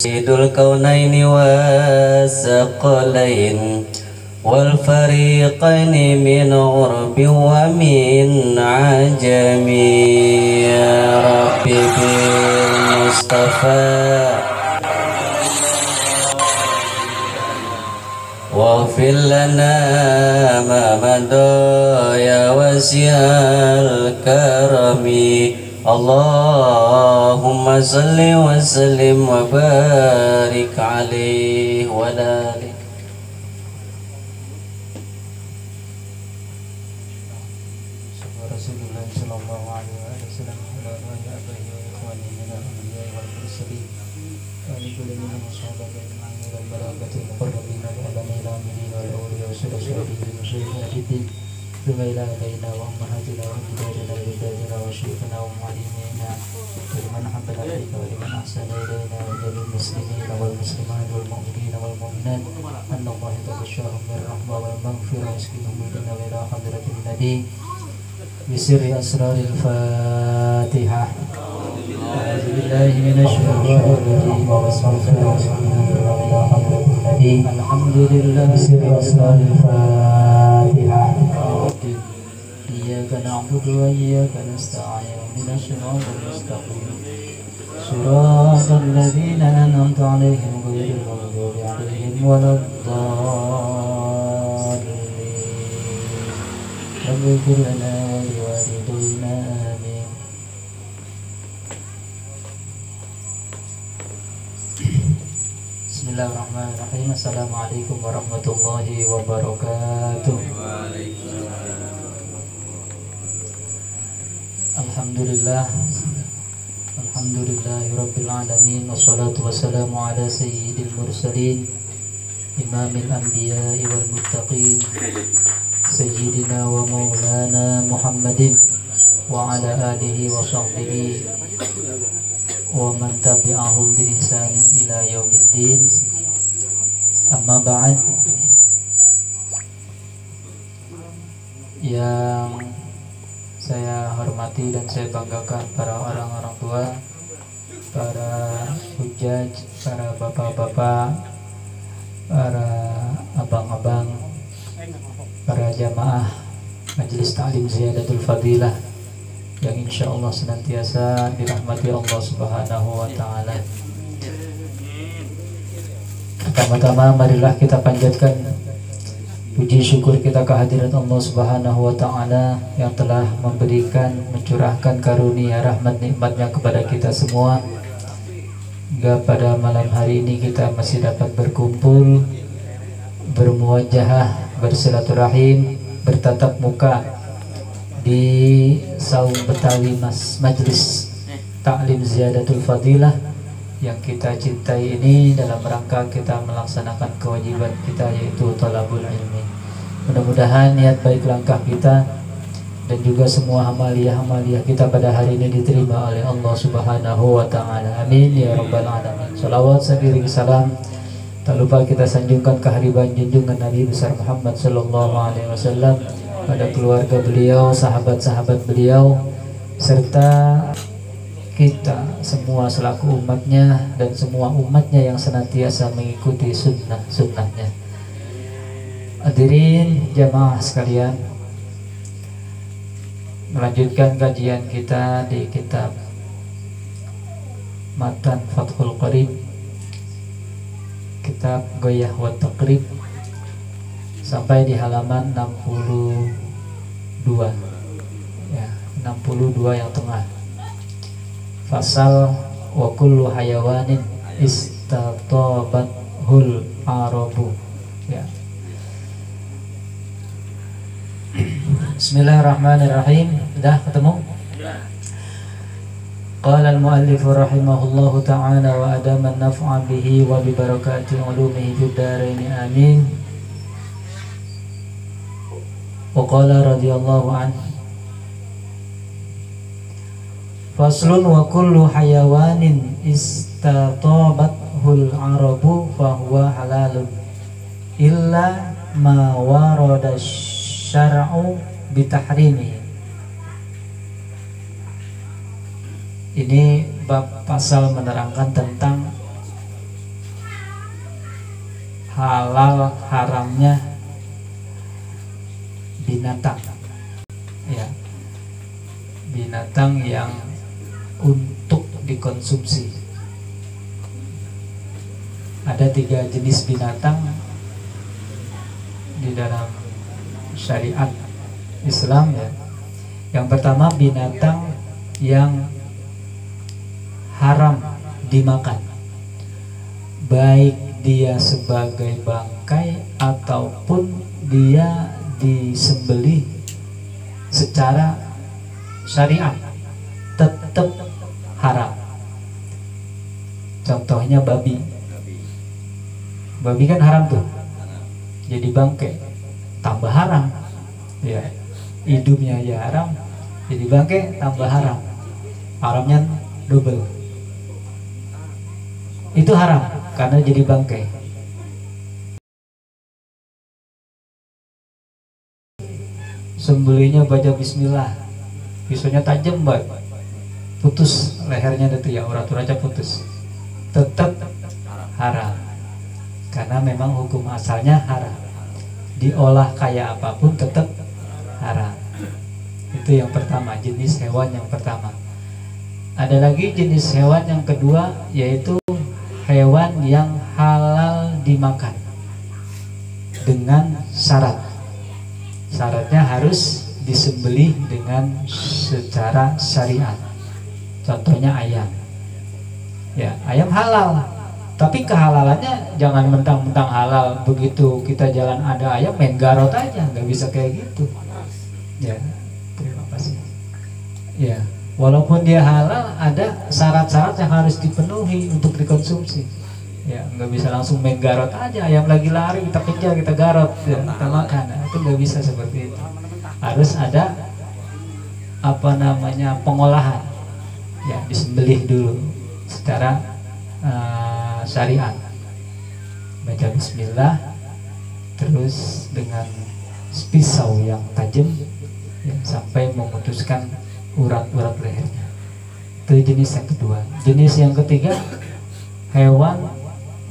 سيد الكونين والثقلين والفريقين من غرب ومن عجم يا ربي بالمصطفى واغفر لنا ما مضى يا واسع الكرم اللهم صل وسلم وبارك عليه وعلى آله. ثم إلى أبينا وأمهاتنا وأجدادنا وجداتنا وشيخنا ومعلمينا ولمن حبنا فيك ولمن أحسن إلينا ولجميع المسلمين والمسلمات والمؤمنين والمؤمنات أن الله يتغشاهم بالرحمة والمغفرة ويسكنهم منا إلى حضرة النبي بسر أسرار الفاتحة. أعوذ بالله من الشيطان الرجيم بسم الله الرحمن الرحيم إلى حضرة النبي الحمد لله بسر أسرار الفاتحة. إياك نعبد وإياك نستعين اهدنا الصراط المستقيم صراط الذين أنعمت عليهم غير المغضوب عليهم ولا الضالين. رب اغفر لنا ولوالدينا آمين. Bismillahirrahmanirrahim. Assalamualaikum warahmatullahi wabarakatuh. Alhamdulillah, alhamdulillahirabbil alamin, wassalatu wassalamu ala sayyidil mursalin imamil anbiya'i wal muttaqin sayyidina wa maulana Muhammadin wa ala alihi wa sahbihi wa man tabi'ahum bi ihsanin ila yaumiddin. Amma ba'd. Yang saya hormati dan saya banggakan para orang-orang tua, para hujaj, para bapak-bapak, para abang-abang, para jamaah Majelis Ta'lim Ziyadatul Fadilah yang insya Allah senantiasa dirahmati Allah Subhanahu wa Ta'ala. Pertama-tama marilah kita panjatkan puji syukur kita kehadirat Allah Subhanahu wa Ta'ala yang telah memberikan, mencurahkan karunia rahmat nikmatnya kepada kita semua, hingga pada malam hari ini kita masih dapat berkumpul, bermuwajahah, bersilaturahim, bertatap muka di Saum Betawi Majelis Ta'lim Ziyadatul Fadilah yang kita cintai ini, dalam rangka kita melaksanakan kewajiban kita yaitu thalabul ilmi. Mudah-mudahan niat baik langkah kita dan juga semua amaliyah-amaliyah kita pada hari ini diterima oleh Allah Subhanahu wa Ta'ala. Amin ya rabbal alamin. Salawat seiring salam tak lupa kita sanjungkan kehadiran junjungan Nabi besar Muhammad sallallahu alaihi wasallam pada keluarga beliau, sahabat-sahabat beliau, serta kita semua selaku umatnya dan semua umatnya yang senantiasa mengikuti sunnahnya. Hadirin jamaah sekalian, melanjutkan kajian kita di kitab Matan Fathul Qarib, kitab Ghayah wa Taqrib, sampai di halaman 62 ya, 62 yang tengah. Fasal wa kullu hayawanin istatabathul arabu ya. Bismillahirrahmanirrahim. Sudah ketemu? Qala al-muallif rahimahullahu ta'ala wa adama an-naf'a bihi wa bi barakati ulumihi fid dharain amin. Wa qala radhiyallahu anhu faslun wa kullu hayawanin istatabathul arabu fahuwa halalun illa ma warada syar'u bitahrimi. Ini bab pasal menerangkan tentang halal haramnya binatang, ya, binatang yang untuk dikonsumsi. Ada 3 jenis binatang di dalam syariat Islam, ya. Yang pertama binatang yang haram dimakan, baik dia sebagai bangkai ataupun dia disembelih secara syariat, tetap haram. Contohnya babi. Babi kan haram tuh, jadi bangkai, tambah haram, ya. Hidupnya ya haram, jadi bangkai tambah haram, haramnya double. Itu haram karena jadi bangkai. Sembelihnya baca bismillah, pisaunya tajam banget, putus lehernya itu ya, urat aja putus, tetap haram karena memang hukum asalnya haram. Diolah kayak apapun tetap haram. Itu yang pertama, jenis hewan yang pertama. Ada lagi jenis hewan yang kedua, yaitu hewan yang halal dimakan dengan syarat. Syaratnya harus disembelih dengan secara syariat. Contohnya ayam. Ya, ayam halal. Tapi kehalalannya jangan mentang-mentang halal, begitu kita jalan ada ayam main garot aja, nggak bisa kayak gitu. Ya, terima kasih. Ya, walaupun dia halal, ada syarat-syarat yang harus dipenuhi untuk dikonsumsi. Ya, nggak bisa langsung main garot aja, ayam lagi lari kita kejar, kita garot, ya, kita makan. Nah, itu nggak bisa seperti itu. Harus ada pengolahan, ya, disembelih dulu secara syariat, baca bismillah, terus dengan pisau yang tajam, ya, sampai memutuskan urat-urat lehernya. Itu jenis yang kedua. Jenis yang ketiga, hewan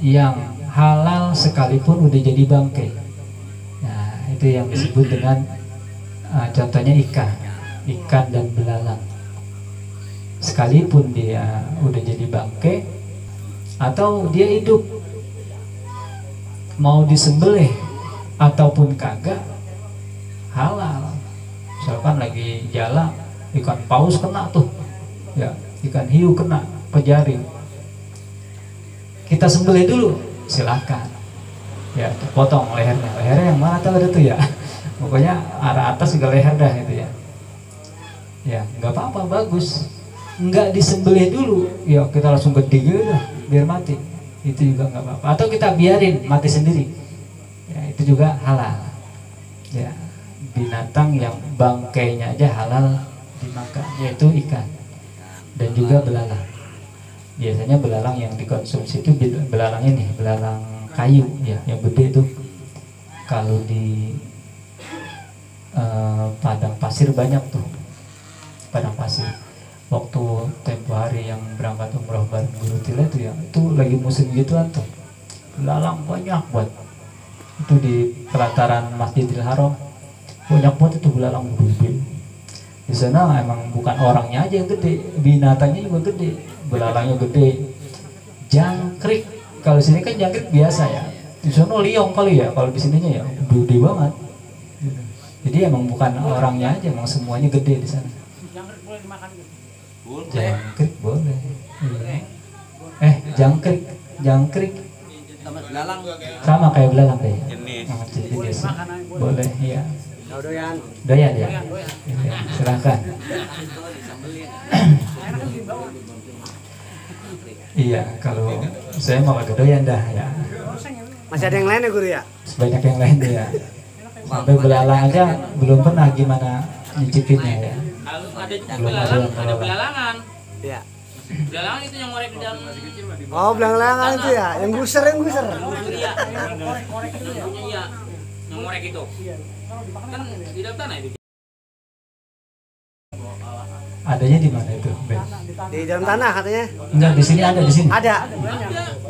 yang halal sekalipun udah jadi bangkai. Nah, itu yang disebut dengan contohnya ikan dan belalang. Sekalipun dia udah jadi bangkai atau dia hidup, mau disembelih ataupun kagak, halal. Misalkan lagi jalan, ikan paus kena tuh, ya, ikan hiu kena pejaring, kita sembelih dulu, silahkan, ya, potong lehernya yang mana tahu ada tuh, ya, pokoknya arah atas juga leher dah itu, ya. Ya, nggak apa-apa, bagus. Nggak disembelih dulu, ya kita langsung gede gitu dah, biar mati, itu juga nggak apa-apa. Atau kita biarin mati sendiri, ya, itu juga halal. Ya, binatang yang bangkainya aja halal dimakan, yaitu ikan dan juga belalang. Biasanya belalang yang dikonsumsi itu belalang ini, belalang kayu, ya, yang gede itu. Kalau di padang pasir banyak tuh, padang pasir. Waktu tempo hari yang berangkat umroh bareng Guru Tila itu, ya, itu lagi musim gituan tuh, belalang banyak buat. Itu di pelataran Masjidil Haram banyak buat itu belalang gede. Di sana emang bukan orangnya aja yang gede, binatangnya juga gede, belalangnya gede. Jangkrik, kalau sini kan jangkrik biasa, ya. Di sana liong kali, ya, kalau di sininya, ya, gede banget. Jadi emang bukan orangnya aja, emang semuanya gede di sana. Jangkrik boleh dimakan gitu? Jangkrik boleh. Jangkrik Sama belalang. sama kayak belalang deh. Boleh dimakan, Boleh, iya. Doyan. Doyan, ya. Ya, silakan. Iya, kalau saya mau agak doyan dah, ya. Masih ada yang lain ya, Guru, ya? Sebanyak yang lain, ya. Sampai belalang aja belum pernah gimana nyicipinnya, ya. Ada belalangan. Iya. Belalangan itu yang ngorek di dalam. Oh, belalang itu ya, yang guser. Iya. Iya. Yang ngorek itu. Kan di dalam tanah itu. Adanya di mana itu, Ben? Di dalam tanah katanya. Enggak, di sini ada, di sini. Ada.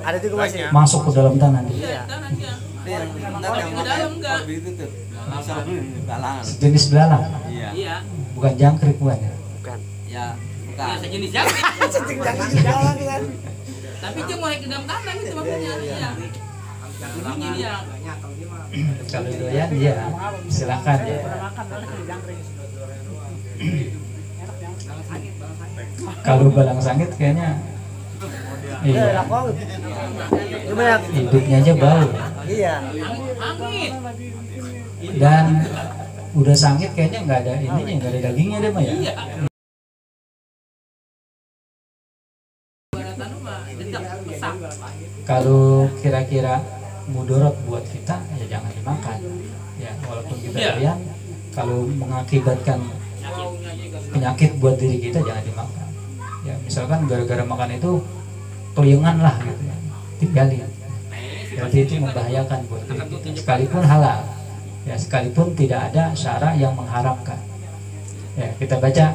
Ada juga masih. Masuk ke dalam tanah. Iya. Kalau ke dalam enggak. Sejenis belalang. Iya. Bukan jangkrik bukan ya? Bukan. Ya, sejenis jangkrik. Cacing jangan jalan kan. Tapi dia mau ke dalam tanah gitu maksudnya. Iya. Bunyi dia. Kalau doyan ya silakan ya. Kalau balang sangit kayaknya iya, Gimana? hidupnya aja bau. Iya. Angin. Dan udah sangit kayaknya nggak ada ininya, nggak ada dagingnya deh mah ya. Iya. Baratan mah dedak besar. Kalau kira-kira mudorot buat kita ya jangan dimakan ya, walaupun kita Iya. doyan. Kalau mengakibatkan penyakit buat diri kita jangan dimakan ya. Misalkan gara-gara makan itu keliengan lah gitu ya, tinggalin. Berarti itu membahayakan buat diri kita sekalipun halal ya, sekalipun tidak ada syara yang mengharamkan ya. Kita baca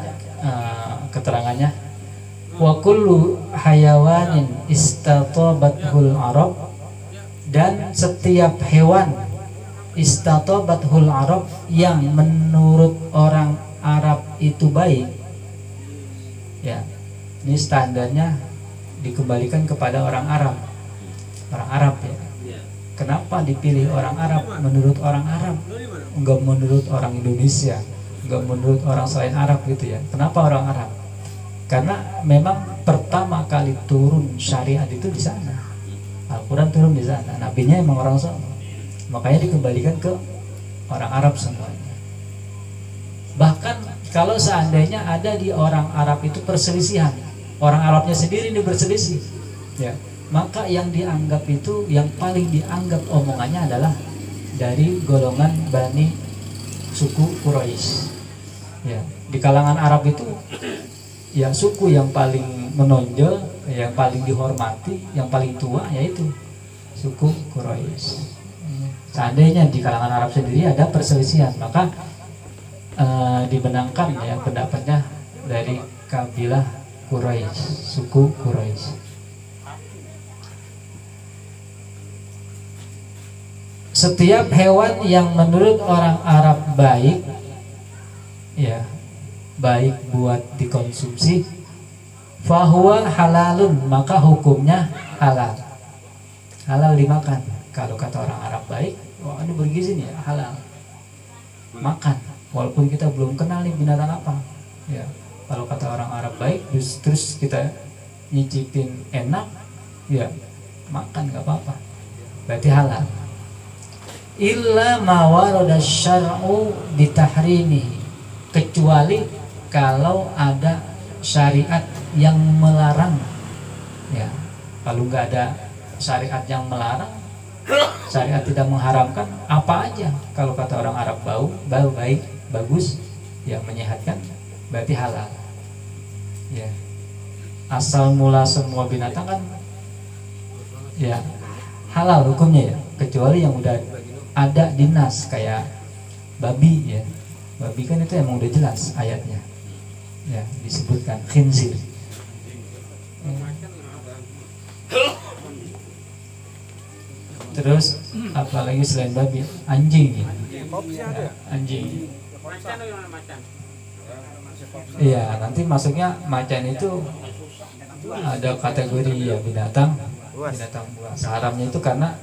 keterangannya, wa kullu hayawanin istatabathul arab, dan setiap hewan istatabathul arab yang menurut orang Arab itu baik ya. Ini standarnya dikembalikan kepada orang Arab ya. Kenapa dipilih orang Arab? Menurut orang Arab, enggak menurut orang Indonesia, enggak menurut orang selain Arab gitu ya. Kenapa orang Arab? Karena memang pertama kali turun syariat itu di sana. Al-Quran turun di sana, nabinya emang orang sana, makanya dikembalikan ke orang Arab semuanya. Bahkan kalau seandainya ada di orang Arab itu perselisihan, orang Arabnya sendiri ini berselisih ya, maka yang dianggap itu, yang paling dianggap omongannya adalah dari golongan Bani suku Quraisy ya. Di kalangan Arab itu ya suku yang paling menonjol, yang paling dihormati, yang paling tua yaitu suku Quraisy. Seandainya di kalangan Arab sendiri ada perselisihan, maka dibenangkan ya pendapatnya dari kabilah Quraisy, suku Quraisy. Setiap hewan yang menurut orang Arab baik ya, baik buat dikonsumsi, fahuwa halalun, maka hukumnya halal, halal dimakan. Kalau kata orang Arab baik, wah ini bergizi nih ya, halal makan, walaupun kita belum kenal nih binatang apa ya. Kalau kata orang Arab baik, terus kita nyicipin enak ya, makan nggak apa-apa, berarti halal. Illa ma warada syar'u bitahrimihi, kecuali kalau ada syariat yang melarang ya. Kalau nggak ada syariat yang melarang, syariat tidak mengharamkan, apa aja kalau kata orang Arab bau baik, bagus ya, menyehatkan, berarti halal ya. Asal mula semua binatang kan ya halal hukumnya ya, kecuali yang udah ada dinas kayak babi ya. Babi kan itu emang udah jelas ayatnya ya, disebutkan khinzir ya. Terus apalagi selain babi, anjing ya, anjing. Iya, nanti masuknya macan itu ada kategori ya binatang buas. Haramnya itu karena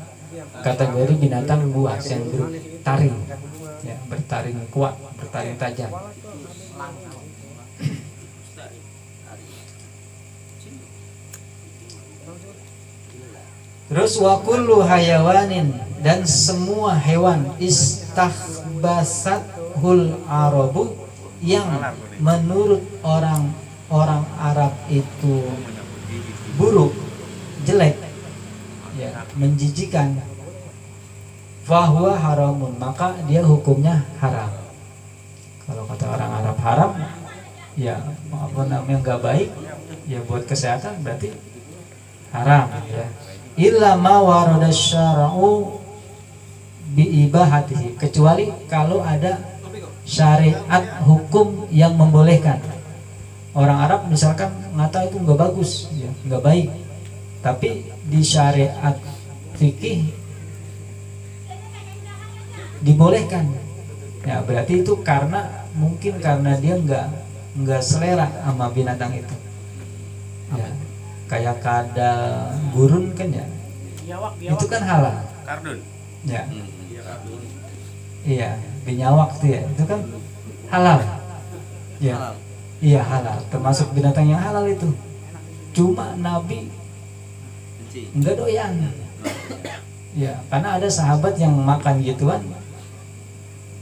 kategori binatang buas yang bertaring ya, bertaring kuat, bertaring tajam. Terus wa kullu hayawanin, dan semua hewan istahbasathul arabu, yang menurut orang Arab itu buruk, jelek ya, menjijikan, fahuwa haramun, maka dia hukumnya haram. Kalau kata orang Arab haram ya, apa namanya, nggak baik ya, buat kesehatan, berarti haram ya. Illa ma warada syara'u biibahatihi, kecuali kalau ada syariat hukum yang membolehkan. orang Arab misalkan ngata itu nggak bagus, ya, nggak baik. Tapi di syariat fikih dibolehkan. Ya berarti itu mungkin karena dia nggak selera sama binatang itu. Ya, kayak kadal gurun kan ya, itu kan halal. Kardun. Ya. Iya, binyawak tuh ya, itu kan halal. Ya. Iya halal, termasuk binatang yang halal itu. Cuma Nabi nggak doyan. Ya, karena ada sahabat yang makan gituan,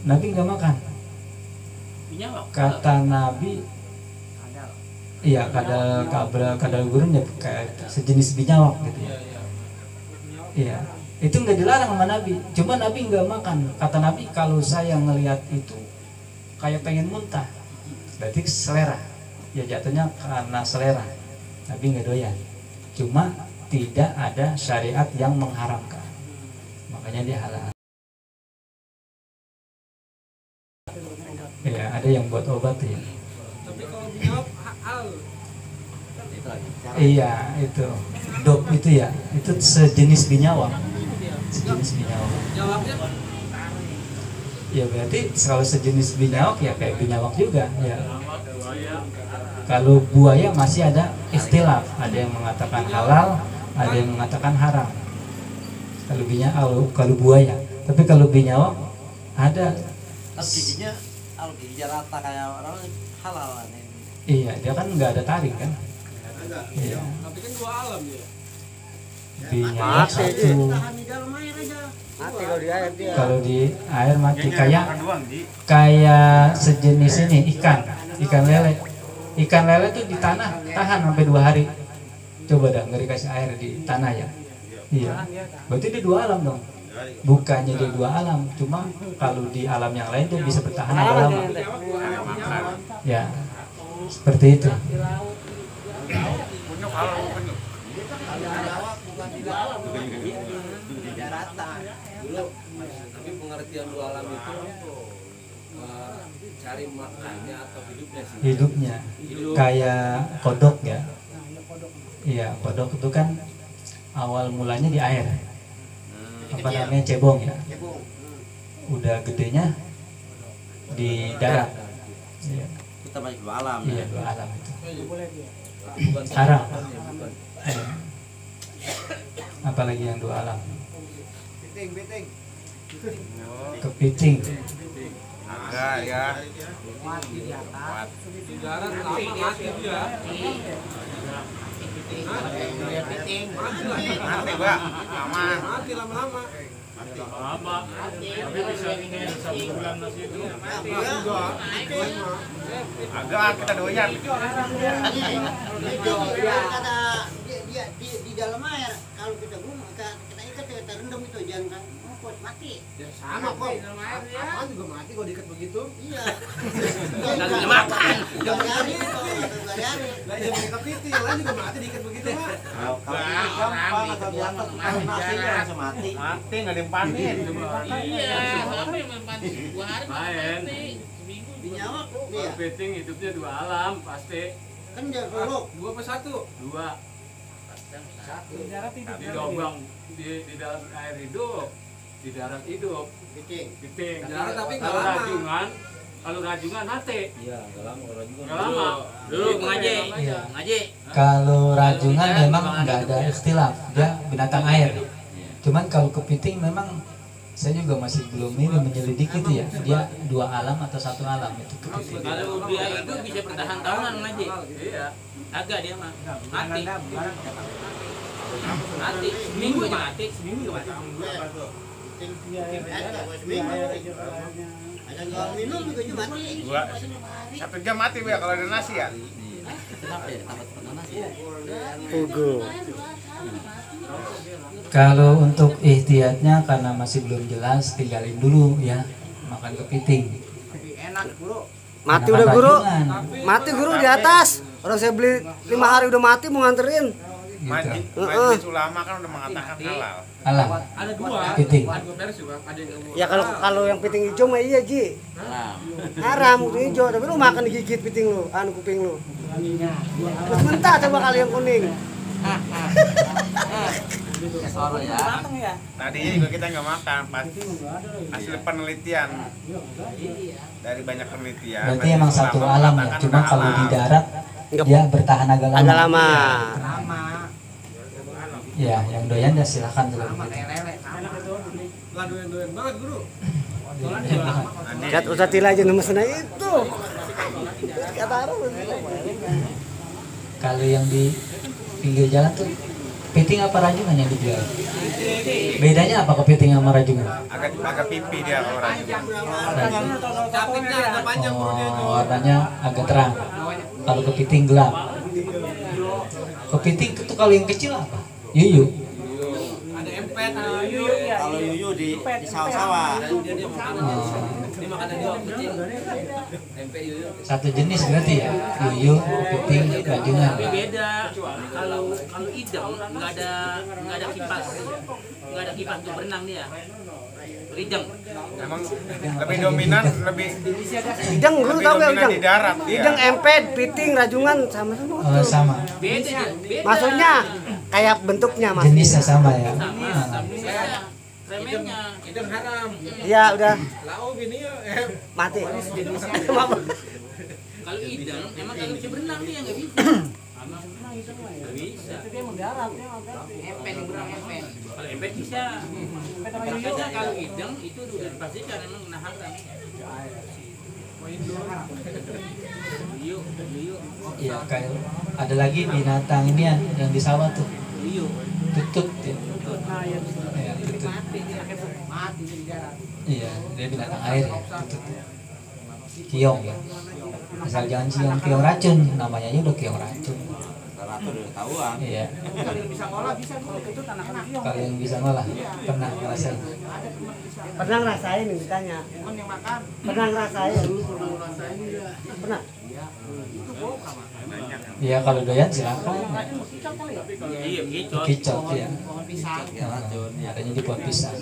Nabi nggak makan. Kata Nabi, iya kadal gurun ya kayak sejenis binyawak gitu ya. Iya, itu nggak dilarang sama Nabi. Cuma Nabi nggak makan. Kata Nabi, kalau saya ngelihat itu kayak pengen muntah, berarti selera. Ya jatuhnya karena selera. Nabi nggak doyan. Cuma tidak ada syariat yang mengharamkan. Makanya dia halal. Ya, ada yang buat obat ya. Tapi kalau dijawab hal. Iya, itu. Dop itu ya. Itu sejenis binyawak. Sejenis binyawak. Jawabnya Ya berarti kalau sejenis binyawak ya kayak binyawak juga ya. Kalau buaya masih ada ikhtilaf, ada yang mengatakan halal, ada yang mengatakan haram. Kalau buaya, tapi kalau binyawak ada. Giginya kalau giginya rata kayak orang halal nih. Iya, dia kan nggak ada taring kan. Iya. tapi kan dua alam ya. Binyawak satu. Mati kalau di air dia. Kalau di air mati Makan doang, Ji. kayak sejenis ini ikan lele. Ikan lele tuh di tanah tahan sampai 2 hari. Coba dah nggak dikasih air di tanah ya. Iya. Berarti dia 2 alam dong. Bukannya dia 2 alam, cuma kalau di alam yang lain tuh bisa bertahan agak lama. Ya, seperti itu. Tapi pengertian dua alam itu cari makannya atau hidupnya sih. Hidupnya kayak kodok ya. Iya, kodok itu kan awal mulanya di air. Apa namanya, cebong ya. Udah gedenya di darat. Iya. Kita banyak dua alam. Iya, 2 alam itu. Bukan Haram. bukan. Iya. Apalagi yang 2 alam. Kepiting. Agak ya. Di darat lama mati dia. Mati, Pak. Aman. Mati lama-lama. Agak kita doyan. Dia di dalam air. Kalau kita ikat kita rendam itu jangan ngopot mati. Sama kok. Apaan juga mati kalau diikat begitu. Iya. Dan dimakan. Gari. Lah yang kepiting yang lain juga mati diikat begitu, Pak. Gampang atau diangkat nasi langsung mati. Mati nggak ada yang panen. Iya, tapi mempati 2 hari mati. Seminggu Binyawak dia. Kepiting hidupnya 2 alam pasti. Kan dia golok. 2 apa 1? 2. Di lubang di dalam air hidup, di darat hidup. Piting. Kepiting. Darat tapi nggak Kalau lama. kalau rajungan mati. Iya, enggak lama kalau juga. Nggak lama. Dulu ngaji. Iya. Ngaji. Kalau rajungan memang nggak ada ikhtilaf, dia binatang air. Cuman kalau kepiting memang saya juga masih belum ini menyelidiki itu ya. Dia 2 alam atau 1 alam itu kepiting. Kalau dia itu bisa bertahan tahunan ngaji. Iya. Agak dia mah mati. Mati. Seminggu aja mati. Seminggu mati. Ada nggak minum juga cuma mati. 1 jam mati, Pak, kalau ada nasi ya. Kenapa ya? Tambah panas ya. Pugu. Kalau untuk ihtiyatnya karena masih belum jelas, tinggalin dulu ya makan kepiting. Mati Makan udah guru. rajungan. Mati guru di atas. Orang saya beli 5 hari udah mati mau nganterin. Majelis ulama kan udah mengatakan halal. Halal. Ada dua. Piting. Ada dua versi bang. Ada yang Ya kalau yang piting hijau mah iya Ji. Haram piting hijau, tapi lu makan digigit piting lu, kuping lu. Terus mentah coba kali yang kuning. Soro ya. Tadinya juga kita nggak makan, pas hasil penelitian dari banyak penelitian. Berarti emang satu alam ya. Cuma kalau di darat dia bertahan agak lama. Agak lama. Ya, yang doyan ya silakan kalau begitu. Lah doyan banget guru. Lihat Ustaz Tila aja nemesna itu. Kata Arab. Kalau yang di pinggir jalan tuh piting apa rajungan yang dijual? Bedanya apa kepiting sama rajungan? Agak pipi dia kalau rajungan. capitnya agak panjang bro dia. Oh, warnanya agak terang. Kalau kepiting gelap. Kepiting itu kalau yang kecil apa? Yuyu. Ada empet. Kalau yuyu di sawah-sawah. Dia makan dari orang kecil. Empet yuyu. Satu jenis berarti ya. Yuyu, kepiting, rajungan. Tapi beda. Kalau idam nggak ada kipas. Nggak ada kipas untuk berenang dia. Idam. Emang lebih dominan, lebih Ideng guru tahu ya dominan ideng. di darat dia. Ideng, empet, piting, rajungan sama Oh, tuh. sama. Beda. Maksudnya kayak bentuknya Mas. Jenisnya sama ya. Remenya. Idem haram. Iya udah Lau gini ya. mati. Kalau idam emang kagak bisa berenang dia nggak bisa. Nggak bisa. Empet yang berenang empet. Kalau empet bisa. Makanya kalau idam itu udah dipastikan emang kena haram. Liu. Iya, kayak ada lagi binatang ini yang di sawah tuh. Liu. Tutut ya. Ya, tutut. Iya, dia binatang air ya, tutut. Kiong ya. Asal jangan kiong racun, namanya aja udah kiong racun. Rata udah tahuan. Iya. Kalau yang bisa ngolah bisa kalau itu anak-anak kiong. Kalau yang bisa ngolah, pernah ngerasain. Pernah ngerasain nih ditanya. Yang makan. Pernah ngerasain? Pernah? Iya, kalau doyan silakan. Iya, kicot. Kicot ya. Ya racun. Adanya di pohon pisang.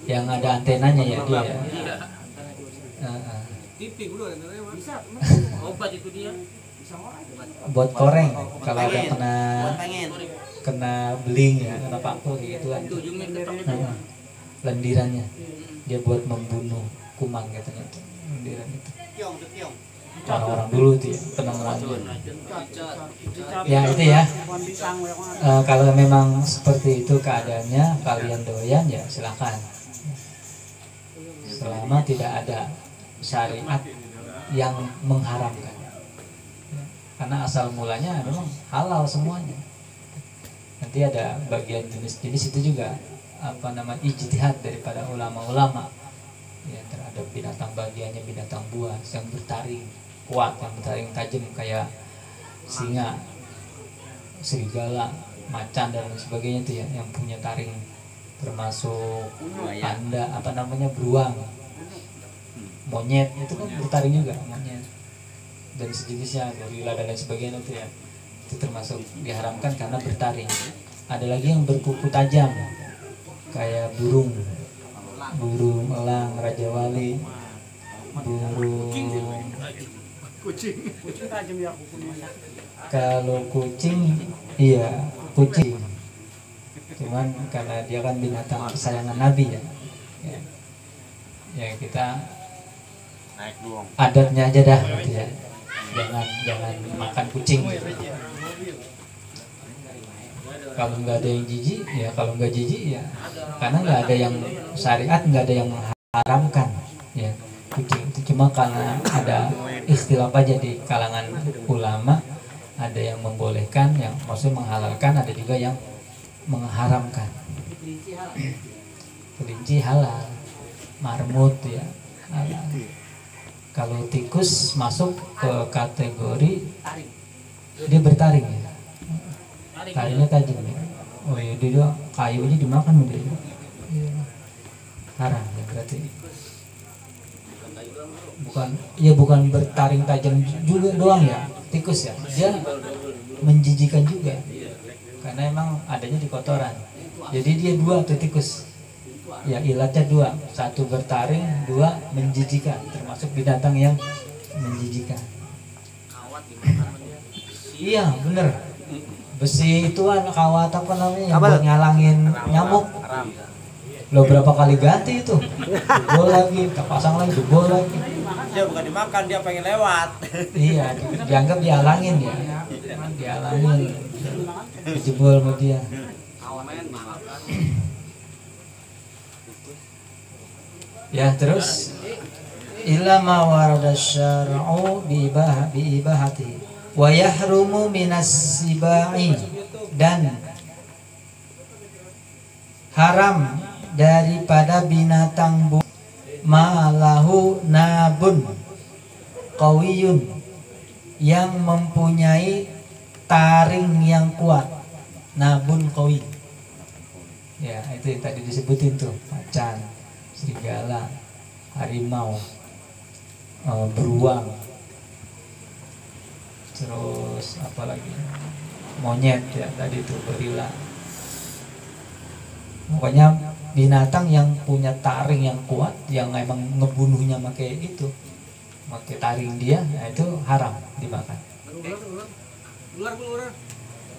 Yang ada antenanya ya dia ya. Iya. Heeh. Tipi guru antenanya Mas. Bisa. Obat itu dia. Buat koreng kalau ada Pengen. kena beling ya, kena paku gitu kan. Itu ujungnya ketok. Heeh. Lendirannya dia buat membunuh kuman katanya tuh. Lendiran itu. Kiong. Orang-orang dulu tuh ya, penanggulangan. Ya itu ya. Kalau memang seperti itu keadaannya, kalian doyan ya silakan. Selama tidak ada syariat yang mengharamkan. Karena asal mulanya memang halal semuanya. Nanti ada bagian jenis-jenis itu juga ijtihad daripada ulama-ulama ya, terhadap binatang bagiannya binatang buas yang bertaring kuat, yang bertaring tajam kayak singa, serigala, macan dan lain sebagainya itu ya, yang punya taring, termasuk panda beruang, monyet itu kan bertaring juga, monyet dan sejenisnya, gorila dan lain sebagainya itu ya, itu termasuk diharamkan karena bertaring. Ada lagi yang berkuku tajam kayak burung elang, raja wali, burung Kucing tajam ya kukunya. kalau kucing iya kucing, cuman karena dia kan binatang kesayangan Nabi ya, ya kita Naik doang. adatnya aja dah gitu ya, jangan makan kucing. Kalau nggak ada yang jijik ya, kalau nggak jijik ya, karena nggak ada yang syariat, nggak ada yang mengharamkan ya kucing itu, cuma karena ada istilah aja di kalangan ulama, ada yang membolehkan, yang maksudnya menghalalkan, ada juga yang mengharamkan. Kelinci halal, marmut ya halal. Kalau tikus masuk ke kategori dia bertaring ya, taringnya tajam ya. Oh iya, dia kayu aja dimakan udah ya. Haram ya berarti. Bukan bertaring tajam juga doang ya tikus ya, dia menjijikan juga. karena emang adanya di kotoran. Jadi dia dua tuh tikus. Ya ilatnya dua, satu bertaring, dua menjijikan, termasuk binatang yang menjijikan. Iya bener. Besi itu kawat apa namanya yang buat ngalangin nyamuk. Lo berapa kali ganti itu? Jebol lagi, tak pasang lagi, jebol lagi. Dia bukan dimakan, dia pengen lewat. Iya, dianggap dihalangin ya. Dihalangin. Jebol sama dia. Ya terus illa ma warada syar'u bi ibahati wa yahrumu minas sibai, dan haram daripada binatang malahu nabun qawiyun, yang mempunyai taring yang kuat. Nabun qawi. Ya, itu yang tadi disebutin tuh, macan, serigala, harimau, beruang, terus apa lagi, monyet ya tadi tuh, gorila. Pokoknya binatang yang punya taring yang kuat, yang emang ngebunuhnya pakai itu, pakai taring dia, nah itu haram dimakan. Ular.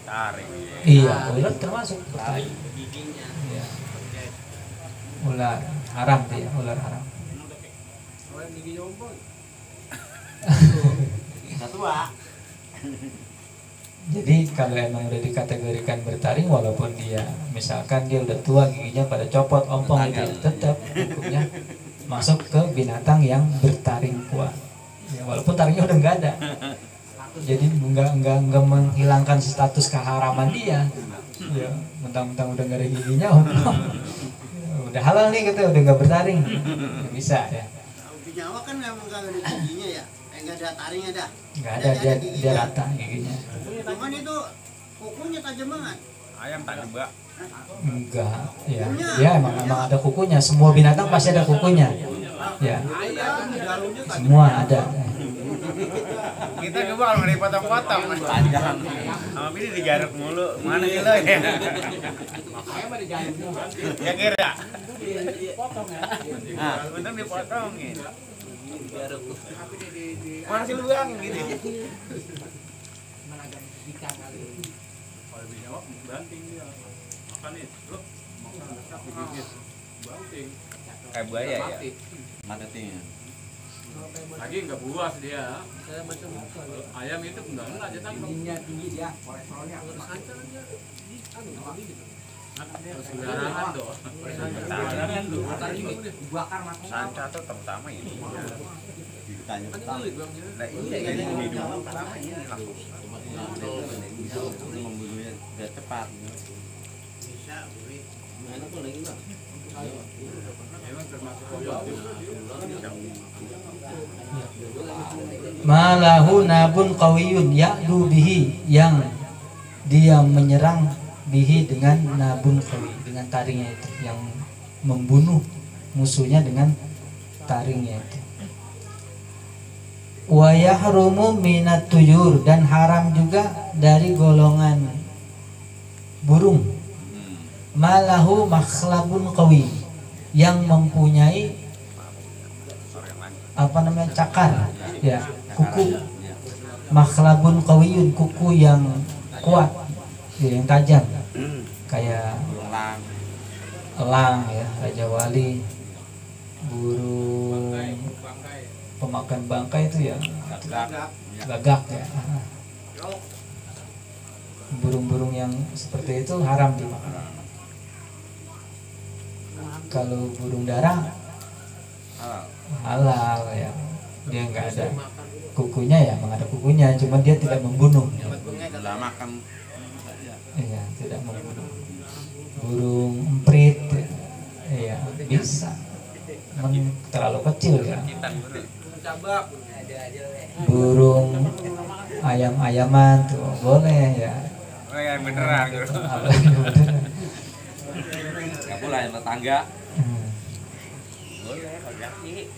Taring. Iya, ular termasuk taring. Iya. Ular haram dia, ular haram. Jadi kalau emang udah dikategorikan bertaring, walaupun dia misalkan dia udah tua, giginya pada copot, ompong gitu, tetap hukumnya masuk ke binatang yang bertaring kuat. Ya, walaupun taringnya udah nggak ada, jadi nggak menghilangkan status keharaman dia. Ya, mentang-mentang udah nggak ada giginya, ompong, udah halal nih kita, udah nggak bertaring, nggak bisa ya. Nyawa kan memang nggak ada giginya ya, nggak ada taringnya dah. Nggak ada, dia rata giginya. Cuman itu kukunya tajam banget. Ayam tak juga. Enggak, ya, dia emang ada kukunya. Semua binatang pasti ada kukunya. Ya, semua ada. Kita coba kalau nggak dipotong-potong panjang. Sama ini digaruk mulu. Mana kilo ya? Ya kira. Nah, bentar dipotongin. Mana sih luang gitu. Kayak buaya ya. Marketingnya. Lagi nggak buas dia. Ayam itu enggak dia tangkap. Tinggi dia, kolesterolnya. Sembarangan tuh. Sembarangan tuh. Dibakar matang. Sanca tuh terutama ini. Ditanya petang. Nah iya ini dulu pertama ini langsung. Membunuhnya biar cepat. Malahu nabun qawiyun ya'du bihi, yang dia menyerang bihi dengan nabun qawi, dengan taringnya itu, yang membunuh musuhnya dengan taringnya itu. Wa yahrumu minat tuyur, dan haram juga dari golongan burung. Malahu makhlabun qawi, yang mempunyai apa namanya, cakar ya, kuku. Makhlabun qawiyun, kuku yang kuat ya, yang tajam, kayak elang ya, raja wali, burung pemakan bangkai itu ya, gagak ya. Burung-burung yang seperti itu haram dimakan. Kalau burung dara halal ya, dia nggak ada kukunya ya, emang ada kukunya, cuma dia tidak membunuh. Udah makan. Iya, tidak membunuh. Burung emprit ya bisa, terlalu kecil ya. Burung ayam-ayaman tuh boleh ya. Oh ya beneran. Nggak boleh yang tetangga. Boleh kalau jaki.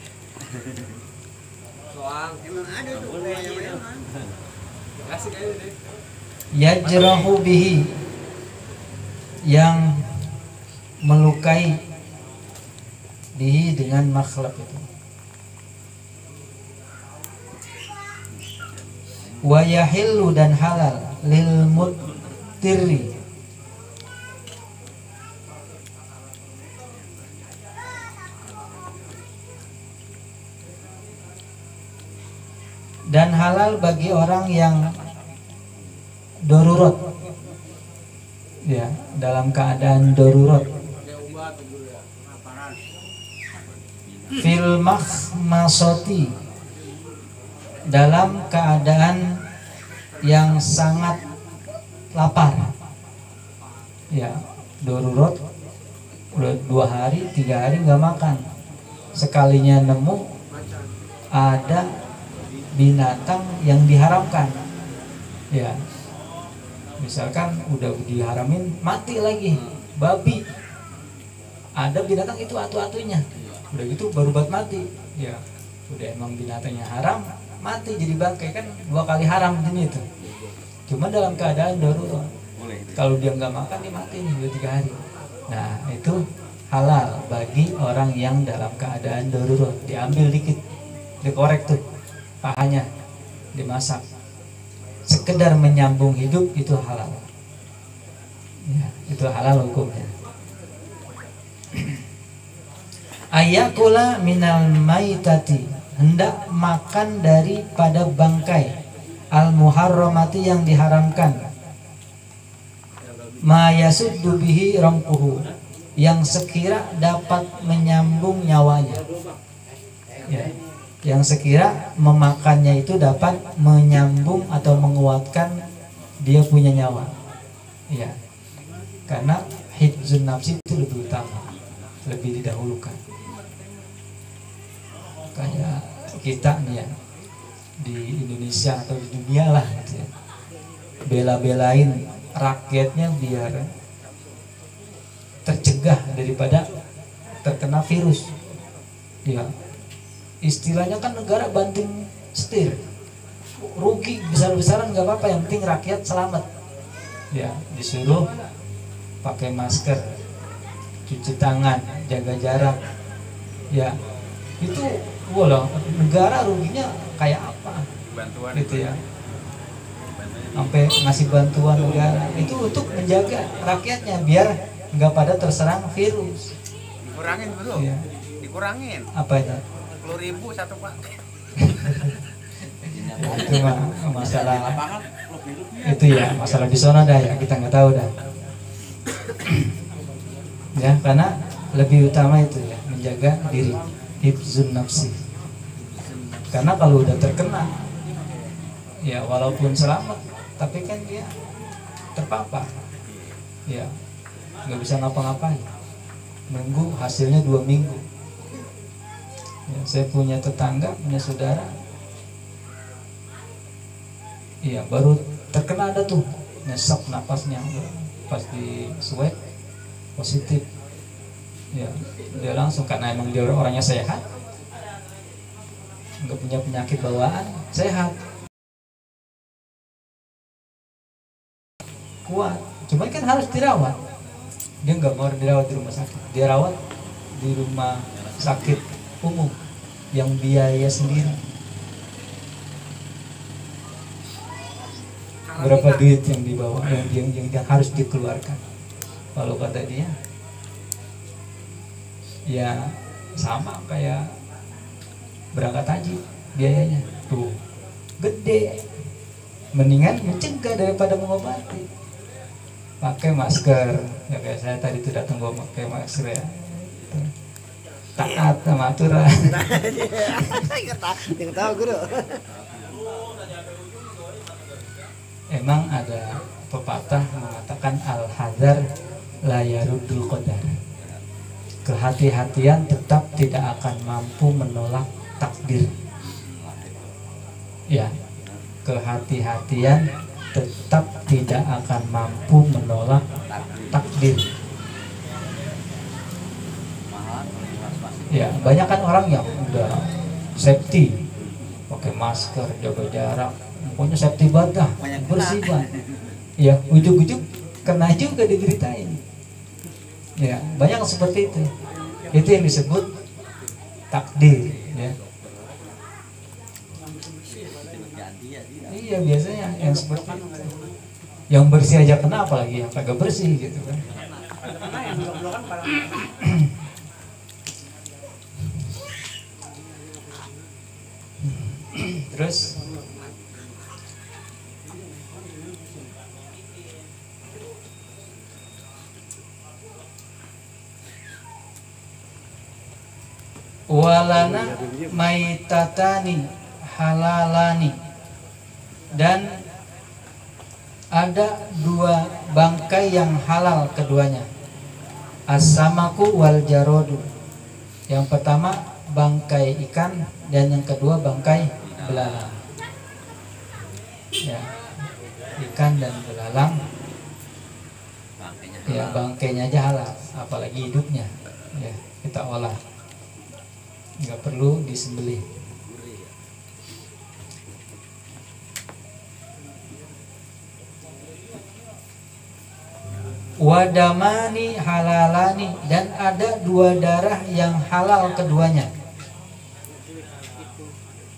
Soang emang ada tuh ayam-ayaman. Kasih kayak ini. Yajrahu bihi, yang melukai dihi dengan makhluk itu. Wa yahillu dan halal lil muttiri dan halal bagi orang yang darurat, ya, dalam keadaan darurat. Fil makhmasati, dalam keadaan yang sangat lapar, ya, darurat, udah 2 hari 3 hari nggak makan, sekalinya nemu ada binatang yang diharamkan, ya, misalkan udah diharamin mati lagi babi, ada binatang itu atu-atunya, udah gitu baru buat mati, ya, udah emang binatangnya haram, mati jadi bangkai, kan 2 kali haram ini itu. Cuma dalam keadaan darurat, kalau dia nggak makan dia mati nih 2-3 hari. Nah itu halal bagi orang yang dalam keadaan darurat, diambil dikit, dikorek tuh pahanya, dimasak, sekedar menyambung hidup, itu halal, ya, itu halal hukumnya. Ayakula minal maitati, hendak makan daripada bangkai, al muharramati yang diharamkan, ma yasuddu bihi ramquhu, yang sekira dapat menyambung nyawanya, ya, yang sekira memakannya itu dapat menyambung atau menguatkan dia punya nyawa, ya, karena hifdzun nafsi itu lebih utama, lebih didahulukan. Kayak kita nih ya, di Indonesia atau di dunia lah gitu ya, bela-belain rakyatnya biar tercegah daripada terkena virus, ya, istilahnya kan negara banting setir, rugi besar-besaran nggak apa-apa, yang penting rakyat selamat, ya, disuruh pakai masker, cuci tangan, jaga jarak, ya, itu walau negara ruginya kayak apa, bantuan gitu ya, sampai ngasih bantuan negara itu untuk menjaga rakyatnya biar nggak pada terserang virus. Dikurangin bro, Ya. dikurangin Apanya? 10.000 satu pak. Itu mah masalah itu ya, masalah di sana dah ya, kita nggak tahu dah. Ya, karena lebih utama itu ya, menjaga diri, hifzun nafsi. Karena kalau udah terkena, ya walaupun selamat, tapi kan dia terpapar, ya nggak bisa ngapa-ngapain, nunggu hasilnya 2 minggu. Ya, saya punya tetangga, punya saudara, iya baru terkena ada tuh nyesek napasnya, pas di swab positif, ya dia langsung, karena emang dia orangnya sehat, nggak punya penyakit bawaan, sehat, kuat, cuman kan harus dirawat. Dia nggak mau dirawat di rumah sakit, dia rawat di rumah sakit umum yang biaya sendiri. Berapa duit yang dibawa, yang harus dikeluarkan? Kalau kata dia, ya sama kayak berangkat haji, biayanya tuh gede. Mendingan mencegah daripada mengobati. Pakai masker, ya kayak saya tadi tuh datang gua pakai masker ya. Taat sama aturan. Yang tahu guru. Emang ada pepatah mengatakan al-hadar la yaruddul qadar. Kehati-hatian tetap tidak akan mampu menolak takdir. Ya, kehati-hatian tetap tidak akan mampu menolak takdir. Ya, banyak kan orang yang udah safety, pakai masker, jaga jarak, pokoknya safety banget dah, bersih banget. Ya, ujung-ujung kena juga diberitain. Ya, banyak seperti itu. Itu yang disebut takdir, ya. Iya, biasanya yang seperti itu. Yang bersih aja kena, apalagi yang kagak bersih gitu kan. Terus walana maitatani halalani, dan ada 2 bangkai yang halal keduanya, as-samaku wal jarodu. Yang pertama bangkai ikan dan yang kedua bangkai belalang. Ya, ikan dan belalang, ya bangkainya aja halal, apalagi hidupnya, ya kita olah, nggak perlu disembelih. Wadamani halalani, dan ada 2 darah yang halal keduanya.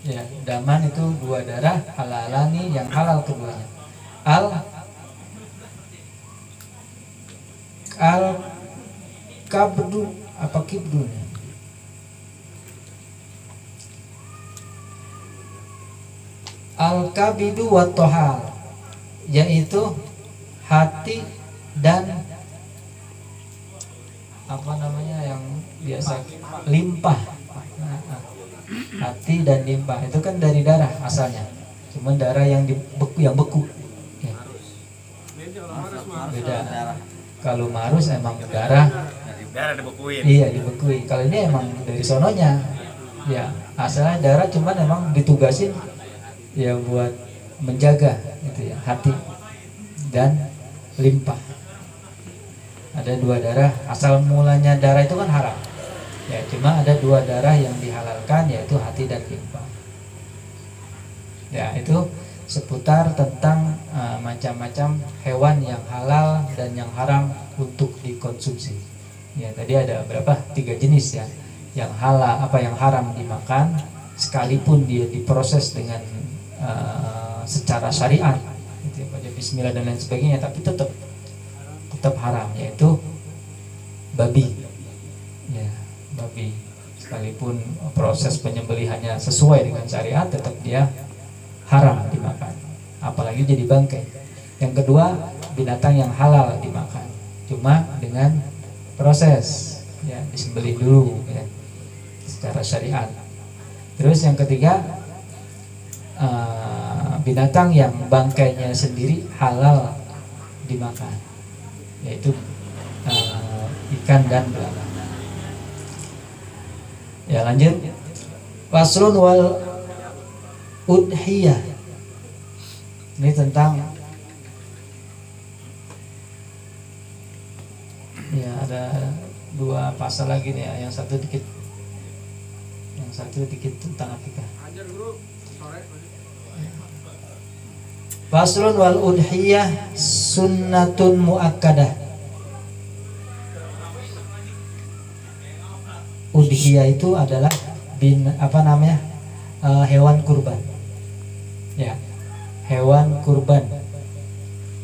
Ya, daman itu 2 darah, halalani yang halal keduanya. Al kabdu apa kibdu? Al kabidu wa tohal, yaitu hati dan apa namanya yang biasa limpah. Hati dan limpah itu kan dari darah asalnya, cuman darah yang beku ya. Beda. Kalau marus emang darah dibekuin. Iya, dibekuin. Kalau ini emang dari sononya, ya asalnya darah, cuman emang ditugasin ya buat menjaga gitu ya, hati dan limpah. Ada 2 darah, asal mulanya darah itu kan haram. Ya, cuma ada 2 darah yang dihalalkan, yaitu hati dan limpah. Ya, itu seputar tentang macam-macam hewan yang halal dan yang haram untuk dikonsumsi. Ya, tadi ada berapa? 3 jenis ya. Yang halal, yang haram dimakan, sekalipun dia diproses dengan secara syariat, gitu ya, pada bismillah dan lain sebagainya, tapi tetap haram, yaitu babi. Ya, babi. Sekalipun proses penyembelihannya sesuai dengan syariat, tetap dia haram dimakan, apalagi jadi bangkai. Yang kedua, binatang yang halal dimakan, cuma dengan proses, ya disembelih dulu ya, secara syariat. Terus yang ketiga, binatang yang bangkainya sendiri halal dimakan, yaitu ikan dan belalang. Ya, lanjut. Faslun wal udhiyah. Ini tentang, ya ada 2 pasal lagi nih ya. Yang satu dikit tentang akikah. Faslun wal udhiyah sunnatun muakkadah. Udhiyah itu adalah hewan kurban. Ya, hewan kurban.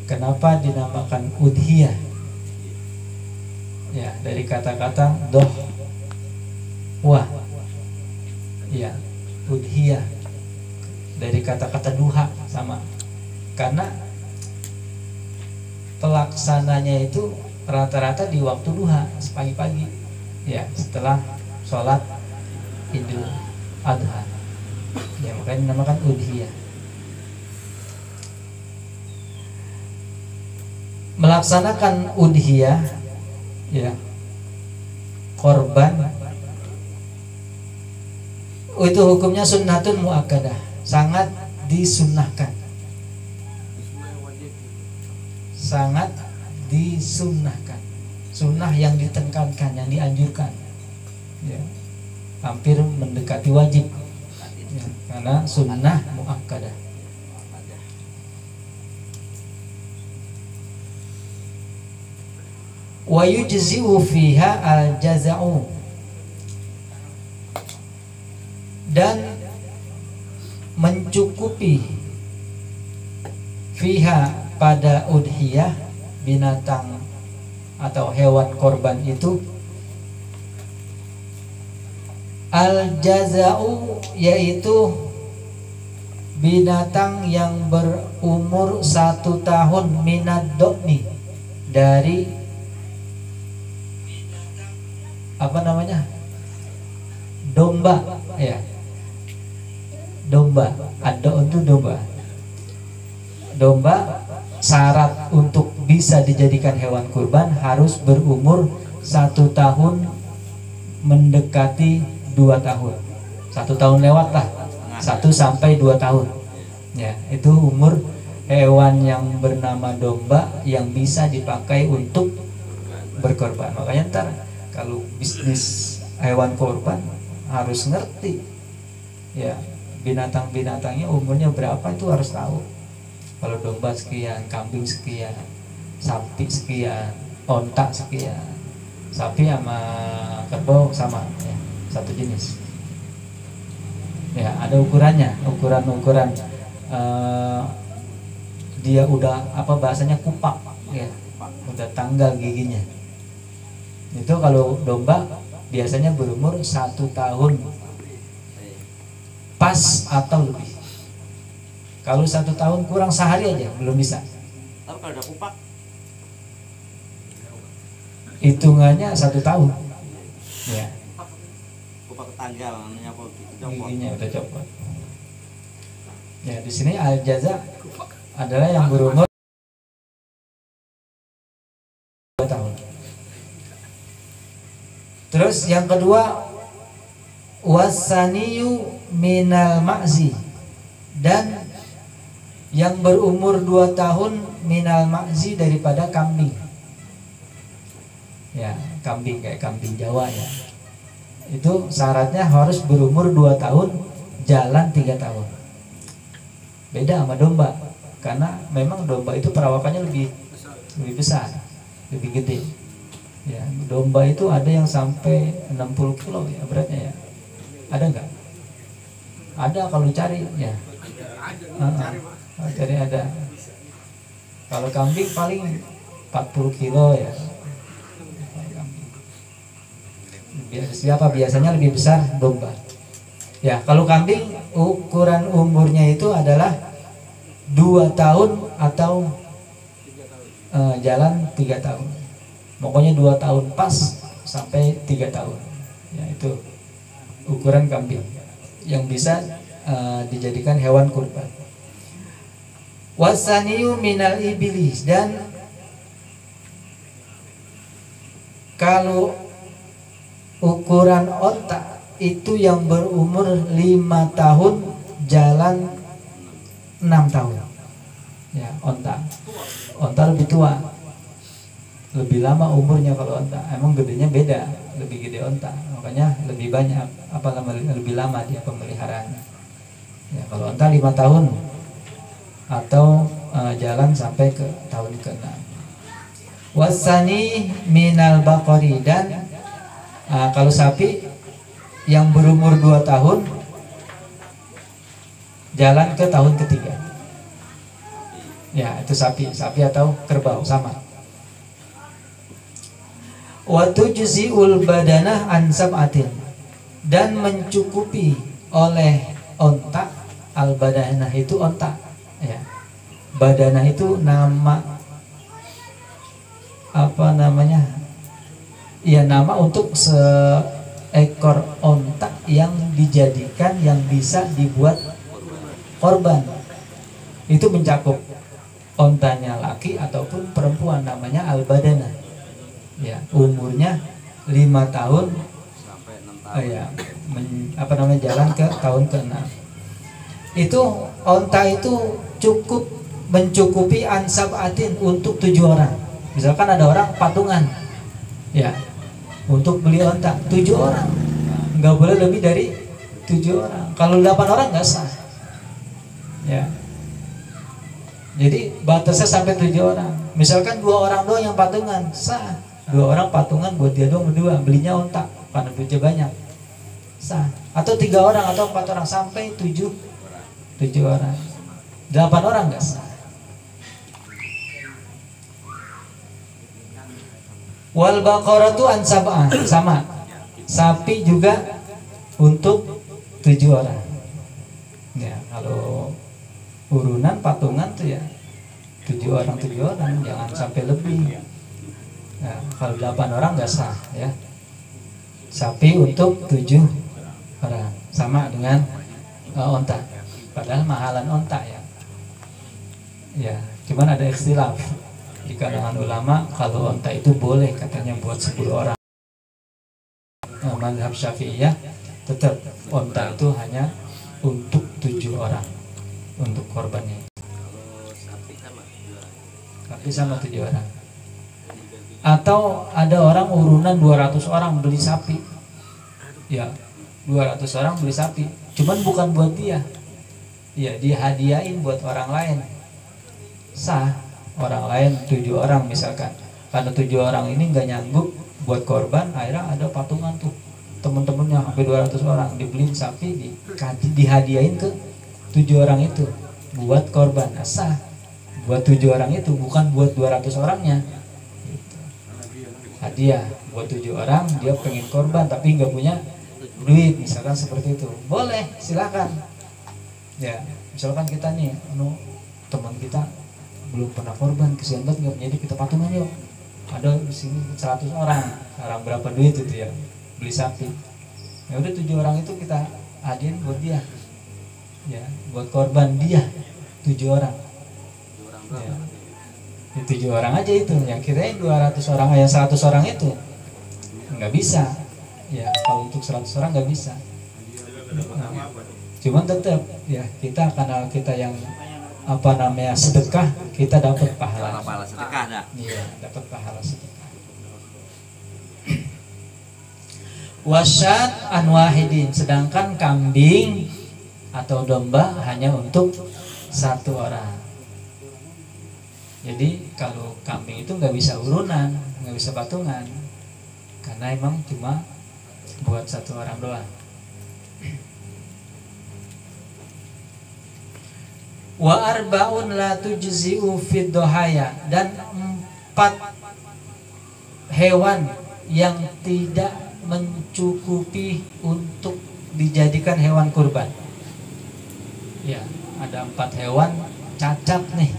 Kenapa dinamakan udhiyah? Ya, dari kata-kata dohwah. Ya, udhiyah dari kata-kata duha, sama. Karena pelaksananya itu rata-rata di waktu duha, pagi-pagi. Ya, setelah sholat Idul Adha. Ya, makanya dinamakan udhiyah. Melaksanakan udhiyah, ya, korban, itu hukumnya sunnatun muakkadah, sangat disunnahkan. Sangat disunnahkan. Sunnah yang ditekankan, yang dianjurkan, ya, hampir mendekati wajib, ya, karena sunnah muakkadah. wa yujzi'u fiha al-jaza'u, dan mencukupi fiha pada udhiyah, binatang atau hewan korban itu, al-jaza'u yaitu binatang yang berumur 1 tahun, minad do'ni, dari apa namanya, domba, ya, domba, ada untuk domba. Domba syarat untuk bisa dijadikan hewan kurban harus berumur 1 tahun mendekati 2 tahun. 1 tahun lewat lah, 1 sampai 2 tahun. Ya, itu umur hewan yang bernama domba yang bisa dipakai untuk berkorban. Makanya ntar kalau bisnis hewan korban harus ngerti, ya, binatang-binatangnya umurnya berapa itu harus tahu. Kalau domba sekian, kambing sekian, sapi sekian, onta sekian. Sapi sama kerbau sama, ya, satu jenis. Ya, ada ukurannya, ukuran dia udah apa bahasanya kupak, ya, udah tanggal giginya. Itu kalau domba biasanya berumur 1 tahun pas atau lebih. Kalau 1 tahun kurang sehari aja belum bisa. Tapi kalau udah kupak, hitungannya 1 tahun. Ya, kupak tanggal namanya apa? giginya udah copot. Ya, di sini al-jaza adalah yang berumur 2 tahun. Terus yang kedua, wasaniyu minal ma'zi, dan yang berumur 2 tahun minal ma'zi, daripada kambing. Ya, kambing kayak kambing Jawa, ya. Itu syaratnya harus berumur 2 tahun, jalan 3 tahun. Beda sama domba, karena memang domba itu perawakannya lebih besar, lebih gede. Ya, domba itu ada yang sampai 60 kilo ya beratnya, ya. Ada nggak? Ada kalau cari, ya. Cari ada. Kalau kambing paling 40 kilo, ya. Siapa biasanya lebih besar domba. Ya, kalau kambing ukuran umurnya itu adalah 2 tahun atau jalan 3 tahun. Pokoknya 2 tahun pas sampai 3 tahun. Ya, itu ukuran kambing yang bisa dijadikan hewan kurban. Wasaniyu minal iblis, dan kalau ukuran onta itu yang berumur 5 tahun, jalan 6 tahun. Ya, onta lebih tua, lebih lama umurnya. Kalau onta emang gedenya beda, lebih gede onta, makanya lebih banyak lebih lama dia pemeliharaannya. Ya, kalau onta 5 tahun atau jalan sampai ke tahun ke-6. Wasani minal baqari, dan kalau sapi yang berumur 2 tahun jalan ke tahun ketiga. Ya, itu sapi atau kerbau sama. Wa tujzi'ul badanah an sab'atin, dan mencukupi oleh onta, al badanah itu onta, ya. Badanah itu nama apa namanya? Ya, nama untuk seekor onta yang dijadikan, yang bisa dibuat korban. Itu mencakup ontanya laki ataupun perempuan, namanya al-badanah. Ya, umurnya 5 tahun sampai 6 tahun. ya, jalan ke tahun ke-6. Itu onta itu mencukupi ansab'atin untuk 7 orang. Misalkan ada orang patungan, ya, untuk beli onta 7 orang, nggak boleh lebih dari 7 orang. Kalau 8 orang nggak sah, ya. Jadi batasnya sampai 7 orang. Misalkan 2 orang doang yang patungan, sah. 2 orang patungan buat dia doang berdua, belinya onta karena duitnya banyak, sah. Atau 3 orang atau 4 orang sampai 7 orang, 8 orang nggak sah. Wal baqaratu an sab'ah, sama. Sapi juga untuk 7 orang. Ya, kalau urunan patungan tuh ya 7 orang, jangan sampai lebih. Nah, kalau 8 orang nggak sah ya. Sapi untuk 7 orang, sama dengan onta. Padahal mahalan onta ya. Ya, cuman ada ikhtilaf di kalangan ulama kalau onta itu boleh katanya buat 10 orang. Mazhab Syafi'iyah tetap onta itu hanya untuk 7 orang untuk korbannya. Sapi sama 7 orang. Atau ada orang urunan 200 orang beli sapi. Ya, 200 orang beli sapi. Cuman bukan buat dia. Ya, dihadiahin buat orang lain. Sah. Orang lain 7 orang misalkan. Karena 7 orang ini nggak nyanggup buat korban, akhirnya ada patungan tuh. Temen-temennya sampai 200 orang dibeliin sapi, dihadiahin ke 7 orang itu buat korban. Sah. Buat 7 orang itu, bukan buat 200 orangnya. Hadiah buat 7 orang, dia pengen korban tapi nggak punya duit, misalkan seperti itu, boleh, silakan. Ya, misalkan kita nih, teman kita belum pernah korban, kesian banget nggak punya duit, kita patungan yuk. Ada di sini 100 orang, sekarang berapa duit itu ya, beli sapi. Ya udah 7 orang itu kita hadiahin buat dia, ya, buat korban dia 7 orang. Ya. 7 orang aja itu, yang kirain 200 orang yang 100 orang itu nggak bisa ya. Kalau untuk 100 orang nggak bisa. Nah, cuman tetap ya, kita karena kita yang sedekah, kita dapat pahala sedekah dah. iya, dapat pahala sedekah. Wasyat an wahidin, sedangkan kambing atau domba hanya untuk 1 orang. Jadi kalau kambing itu nggak bisa urunan, nggak bisa patungan, karena emang cuma buat 1 orang doang. Wa arba'un la tujzi'u fid dohaya, dan 4 hewan yang tidak mencukupi untuk dijadikan hewan kurban. Ya, ada 4 hewan cacat nih,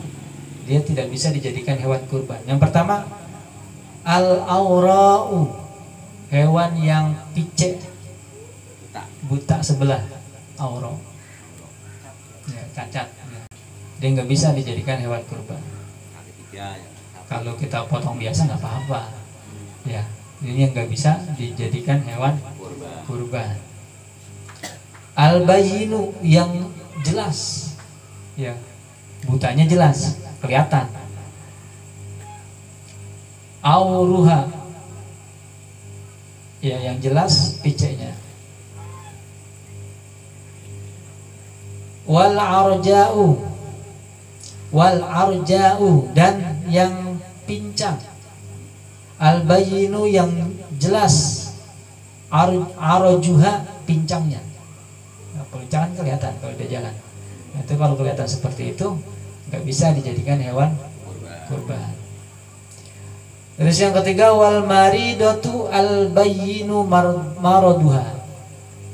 dia tidak bisa dijadikan hewan kurban. Yang pertama, al-aura'u, hewan yang picek, buta sebelah, aura, ya, cacat, ya. Dia nggak bisa dijadikan hewan kurban. Kalau kita potong biasa nggak apa-apa, ya. Ini yang nggak bisa dijadikan hewan kurban. Al-bayinu, yang jelas, ya, butanya jelas, kelihatan. Auruha, ya, yang jelas piceknya. Wal arja'u, dan yang pincang. Al bayinu, yang jelas. Arjuha, pincangnya. Nah, pincang kelihatan kalau dia jalan. Nah, itu kalau kelihatan seperti itu nggak bisa dijadikan hewan kurban. Terus yang ketiga, wal maridatu al bayyinu maraduha,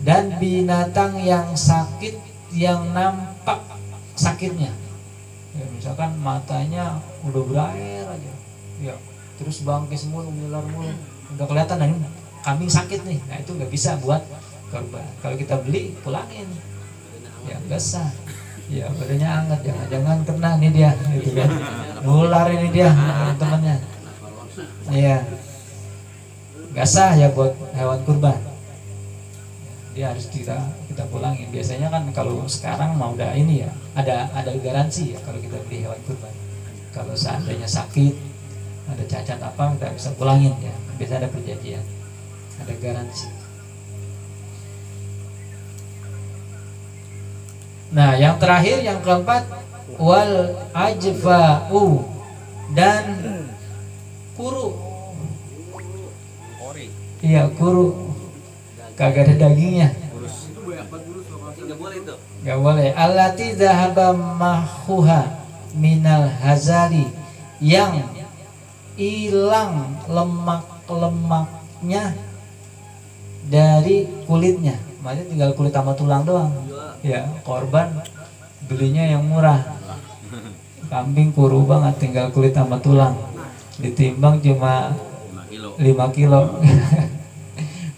dan binatang yang sakit, yang nampak sakitnya. Ya, misalkan matanya udah berair aja, ya, terus bangkis mulu, ngiler mulu, udah kelihatan nih kambing sakit nih. Nah, itu nggak bisa buat kurban. Kalau kita beli, pulangin, ya nggak sah. Ya, badannya hangat, jangan kena nih dia, gitu kan, nular ini dia teman-temannya. Iya, nggak sah ya buat hewan kurban. Dia harus kita pulangin. Biasanya kan kalau sekarang mau udah ini ya, ada garansi ya kalau kita beli hewan kurban. Kalau seandainya sakit, ada cacat apa, kita bisa pulangin ya. Biasa ada perjanjian, ada garansi. Nah, yang terakhir, yang keempat, wal ajfa'u, dan kuru. Iya, kuru. Kagak ada dagingnya. Nggak boleh itu. Gak boleh. Allati dhahaba mahuha minal hazali, yang hilang lemak-lemaknya dari kulitnya. Maksudnya tinggal kulit sama tulang doang. Ya, korban belinya yang murah. Kambing kuru banget, tinggal kulit sama tulang. Ditimbang cuma 5 kilo.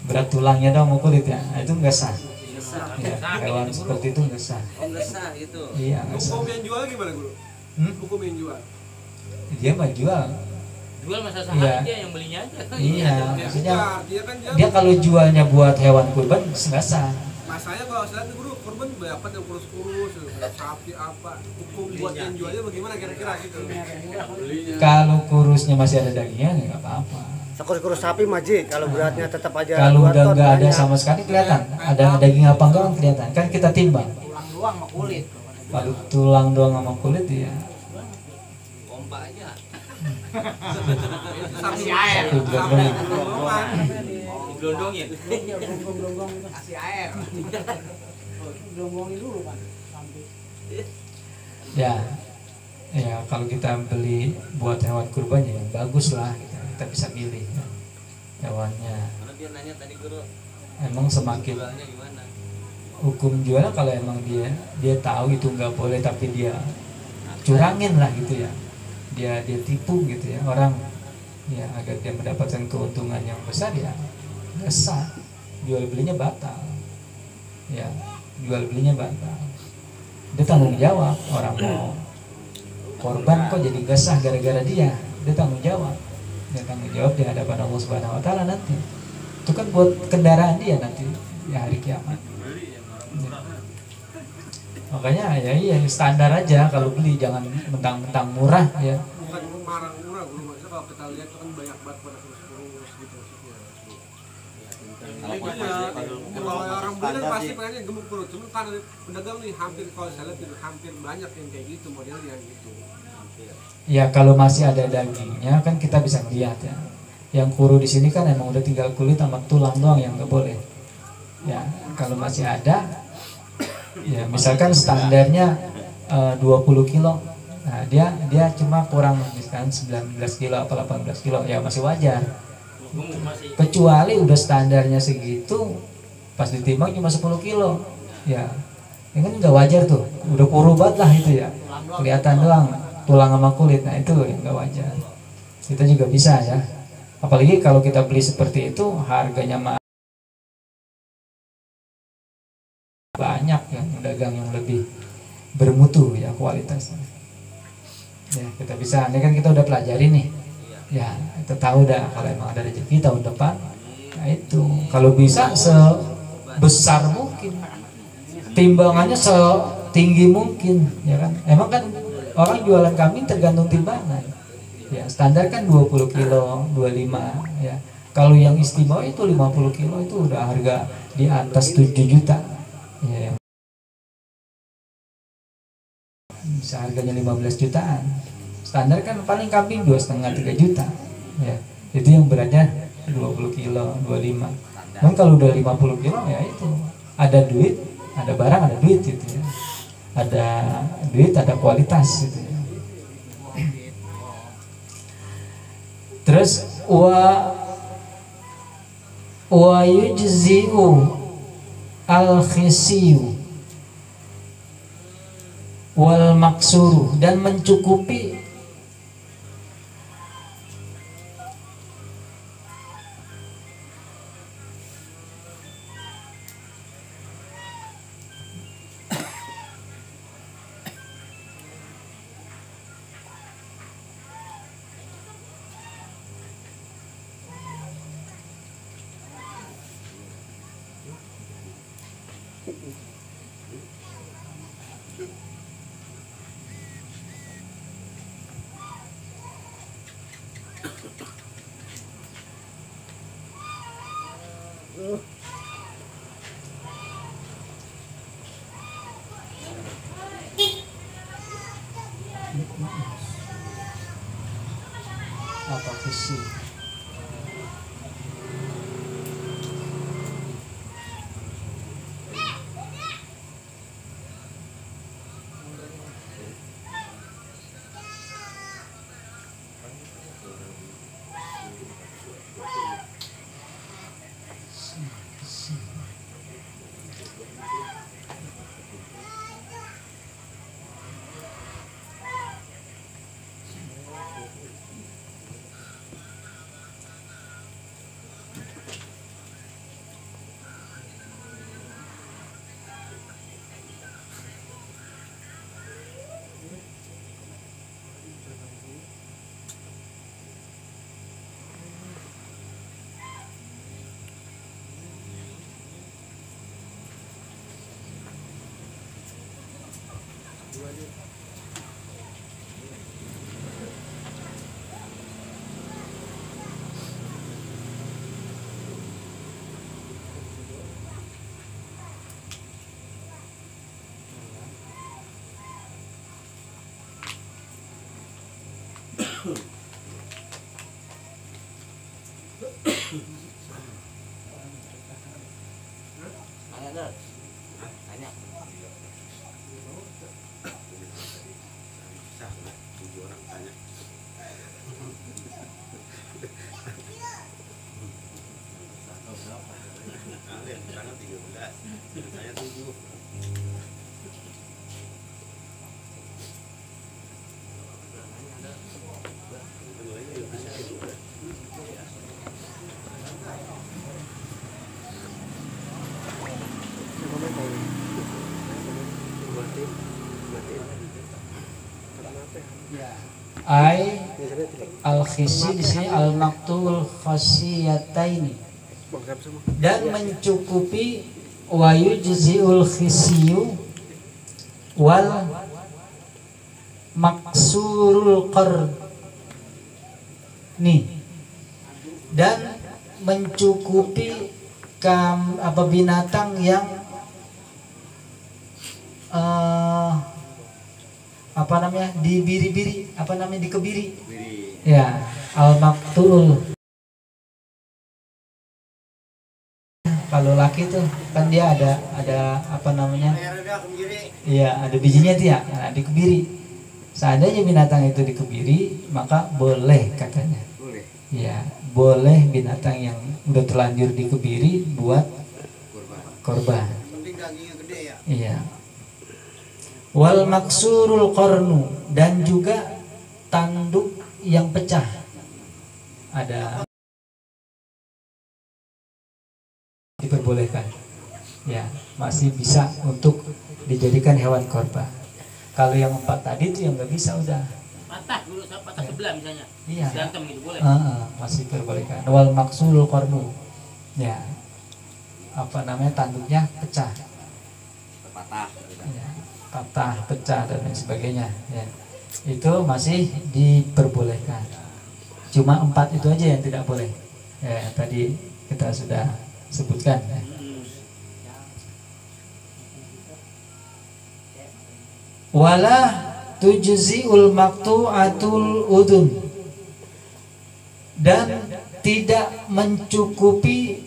Berat tulangnya dong mau kulit ya. Itu enggak sah. Ya, hewan seperti itu enggak sah. Nggak sah gitu. Iya, enggak sah. Hukum yang jual gimana guru? Hukum yang jual. Dia mah jual. Jual masa sah Iya. dia yang belinya aja. Iya, maksudnya Dia kan dia kalau jualnya buat hewan kurban enggak sah. masanya kalau saya lihat guru korban berapa yang kurus-kurus, sapi apa? Hukum buat yang jualnya bagaimana kira-kira gitu? Kalau kurusnya masih ada dagingnya enggak apa-apa. Sekurus-kurus sapi maji, kalau beratnya tetap aja Kalau 2 udah ton enggak ada banyak. sama sekali kelihatan. Ada daging apa enggak kan kelihatan. Kan kita timbang. Tulang doang sama kulit. Kalau tulang doang sama kulit ya Pompa aja. Sapi air. itu gelondong. Gelondongin. Kasih air. Ya, ya kalau kita beli buat hewan kurban ya yang bagus lah, kita bisa pilih ya, hewannya. Mana dia nanya tadi guru, Emang semakin jualnya gimana? hukum jual kalau emang dia tahu itu nggak boleh tapi dia curangin lah gitu ya, dia tipu gitu ya orang ya agar dia mendapatkan keuntungan yang besar ya nggak sah, jual belinya batal ya, jual belinya batal. Dia tanggung jawab, orang mau korban kok jadi nggak sah gara-gara dia tanggung jawab, di hadapan Allah Subhanahu Wa Taala nanti. Itu kan buat kendaraan dia nanti di hari kiamat. Ya. Makanya ya iya standar aja kalau beli, jangan mentang-mentang murah ya. Bukan marah murah guru, maksudnya kalau kita lihat itu kan banyak banget pada kurus-kurus gitu maksudnya. Kalau orang beli kan pasti pengennya gemuk guru, cuman karena pedagang nih hampir kalau saya lihat hampir banyak yang kayak gitu modelnya gitu. Ya kalau masih ada dagingnya kan kita bisa melihat ya. Yang kuru di sini kan emang udah tinggal kulit sama tulang doang yang nggak boleh. Ya kalau masih ada, ya misalkan standarnya 20 kilo, nah dia cuma kurang misalkan 19 kilo atau 18 kilo, ya masih wajar. Kecuali udah standarnya segitu, pas ditimbang cuma 10 kilo, ya ini kan nggak wajar tuh, udah kuru banget lah itu ya, kelihatan doang tulang sama kulit, nah itu yang nggak wajar. Kita juga bisa ya, apalagi kalau kita beli seperti itu harganya banyak yang dagang yang lebih bermutu ya kualitasnya. Ya kita bisa, ini kan kita udah pelajari nih. Ya kita tahu dah kalau emang ada rezeki tahun depan. Nah itu kalau bisa sebesar mungkin, timbangannya setinggi mungkin, ya kan. Emang kan orang jualan kambing tergantung timbangan. Ya standar kan 20 kilo, 25 ya. Kalau yang istimewa itu 50 kilo itu udah harga di atas 7 juta. Ya, bisa harganya 15 jutaan. Standar kan paling kambing 2,5-3 juta. Ya, itu yang beratnya 20 kilo, 25. Dan kalau udah 50 kilo ya itu ada duit, ada barang, ada duit gitu ya. Ada duit, ada kualitas gitu ya. Terus wa yujzi'u al-khisiyu wal maksuru, dan mencukupi apa visi Tanya. Ai al-khisi di sini al-maktul khasiyataini, dan mencukupi wa yujziul khisiyu wal maksurul qarni, dan mencukupi binatang yang dibiri-biri, dikebiri. Ya, al-maktul. Kalau laki tuh kan dia ada iya, ada bijinya tuh ya, nah, dikebiri. Seandainya binatang itu dikebiri, maka boleh katanya. Ya, boleh binatang yang udah terlanjur dikebiri buat korban. Iya. Wal maksurul qarnu, dan juga tanduk yang pecah. Ada diperbolehkan. Ya, masih bisa untuk dijadikan hewan korban. Kalau yang 4 tadi itu yang nggak bisa udah. Patah dulu, patah sebelah misalnya. Iya. Berantem gitu boleh. Masih diperbolehkan. Wal maksurul qarnu. Ya. Tanduknya pecah. Patah. Ya, patah, pecah dan lain sebagainya. Ya. Itu masih diperbolehkan. Cuma 4 itu aja yang tidak boleh. Ya, tadi kita sudah sebutkan. Ya. Wala tujzi'ul maqtu'atul udun, dan tidak mencukupi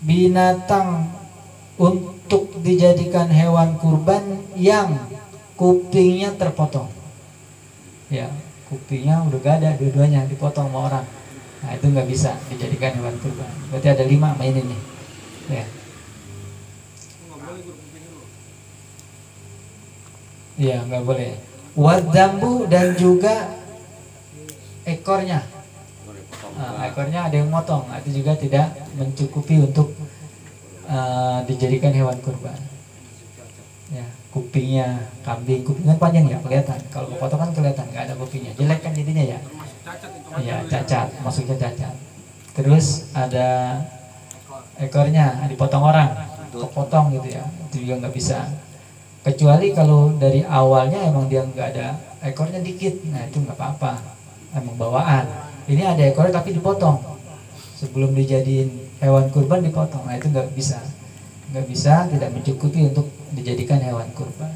binatang untuk dijadikan hewan kurban yang kupingnya terpotong. Ya, kupingnya udah gak ada, dua-duanya dipotong sama orang. Nah, itu nggak bisa dijadikan hewan kurban. Berarti ada 5 main ini. Ya. Iya, nggak boleh. Wadambu, dan juga ekornya. Ekornya ada yang motong, itu juga tidak mencukupi untuk dijadikan hewan kurban. Ya, kupingnya kambing, kupingnya panjang ya, kelihatan. Kalau kepotong kan kelihatan, nggak ada kupingnya, jelek kan jadinya ya. Iya, cacat, maksudnya cacat. Terus ada ekornya dipotong orang, kepotong gitu ya, itu juga nggak bisa. Kecuali kalau dari awalnya emang dia nggak ada ekornya dikit, nah itu nggak apa-apa, emang bawaan. Ini ada ekornya tapi dipotong sebelum dijadiin hewan kurban, dipotong, nah itu nggak bisa, tidak mencukupi untuk dijadikan hewan kurban.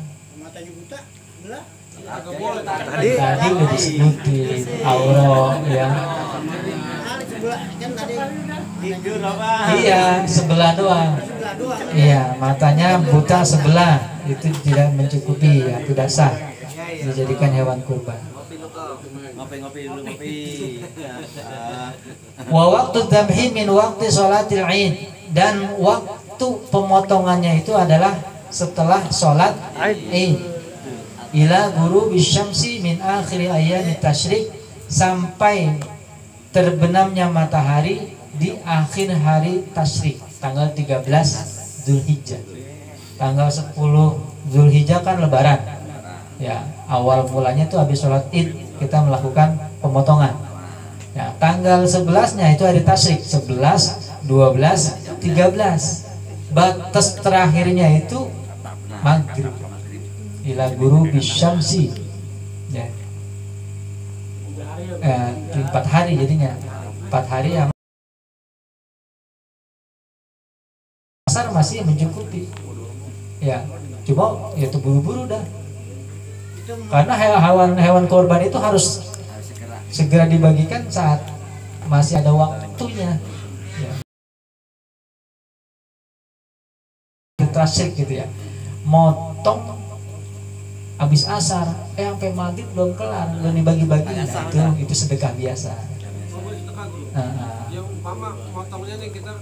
Tadi udah disebutin auro ya. Iya, sebelah doang. Iya, matanya buta sebelah, itu tidak mencukupi, ya, tidak sah dijadikan hewan kurban. Ngopi. Wa waktu dzabhi min waktu sholatil Aid, dan waktu pemotongannya itu adalah setelah sholat Aid. Ila guru bisyamsi min akhir ayyamit tasyrik, sampai terbenamnya matahari di akhir hari tasyrik, tanggal 13 Zulhijjah. Tanggal 10 Zulhijjah kan lebaran. Ya, awal mulanya itu habis sholat Id kita melakukan pemotongan. Ya, tanggal 11-nya itu hari tasyrik, 11, 12, 13. Batas terakhirnya itu maghrib. Ila guru bisyamsi. Ya. 4 hari jadinya. 4 hari ya. Pasar masih mencukupi. Ya, cuma itu buru-buru dah. Karena hewan korban itu harus segera dibagikan saat masih ada waktunya. tasyrik gitu ya, motong habis asar, sampai maghrib belum kelar, belum dibagi-bagi, nah itu sedekah biasa. Yang umpama motongnya nih kita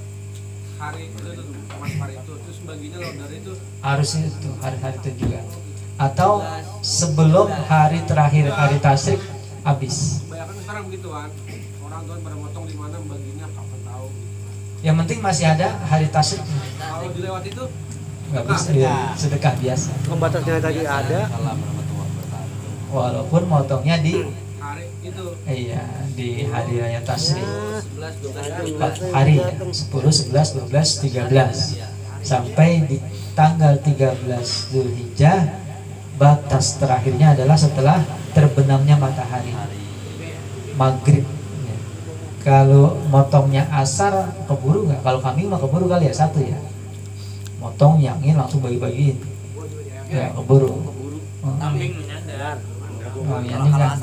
hari itu mas hari itu, terus baginya kalau dari itu harusnya itu hari-hari itu juga, atau sebelum hari terakhir hari tasyrik habis. kebanyakan sekarang begitu kan, orang tua pada motong di mana baginya kapan tahu. Yang penting masih ada hari tasyrik. Kalau dilewati itu Nggak bisa, ya, sedekah biasa. Pembatasnya tadi ada. Walaupun motongnya di hari itu. iya di hari raya tasyrik. 11, 12, 4 hari ya, 10, 11, 12, 13 sampai di tanggal 13 Zulhijjah. Batas terakhirnya adalah setelah terbenamnya matahari maghrib ya. Kalau motongnya asar keburu nggak? Kalau kami mah keburu kali ya, satu ya motong yangin langsung bagi-bagiin ya, keburu. Kambing menyandar. Oh, ya, ini kan.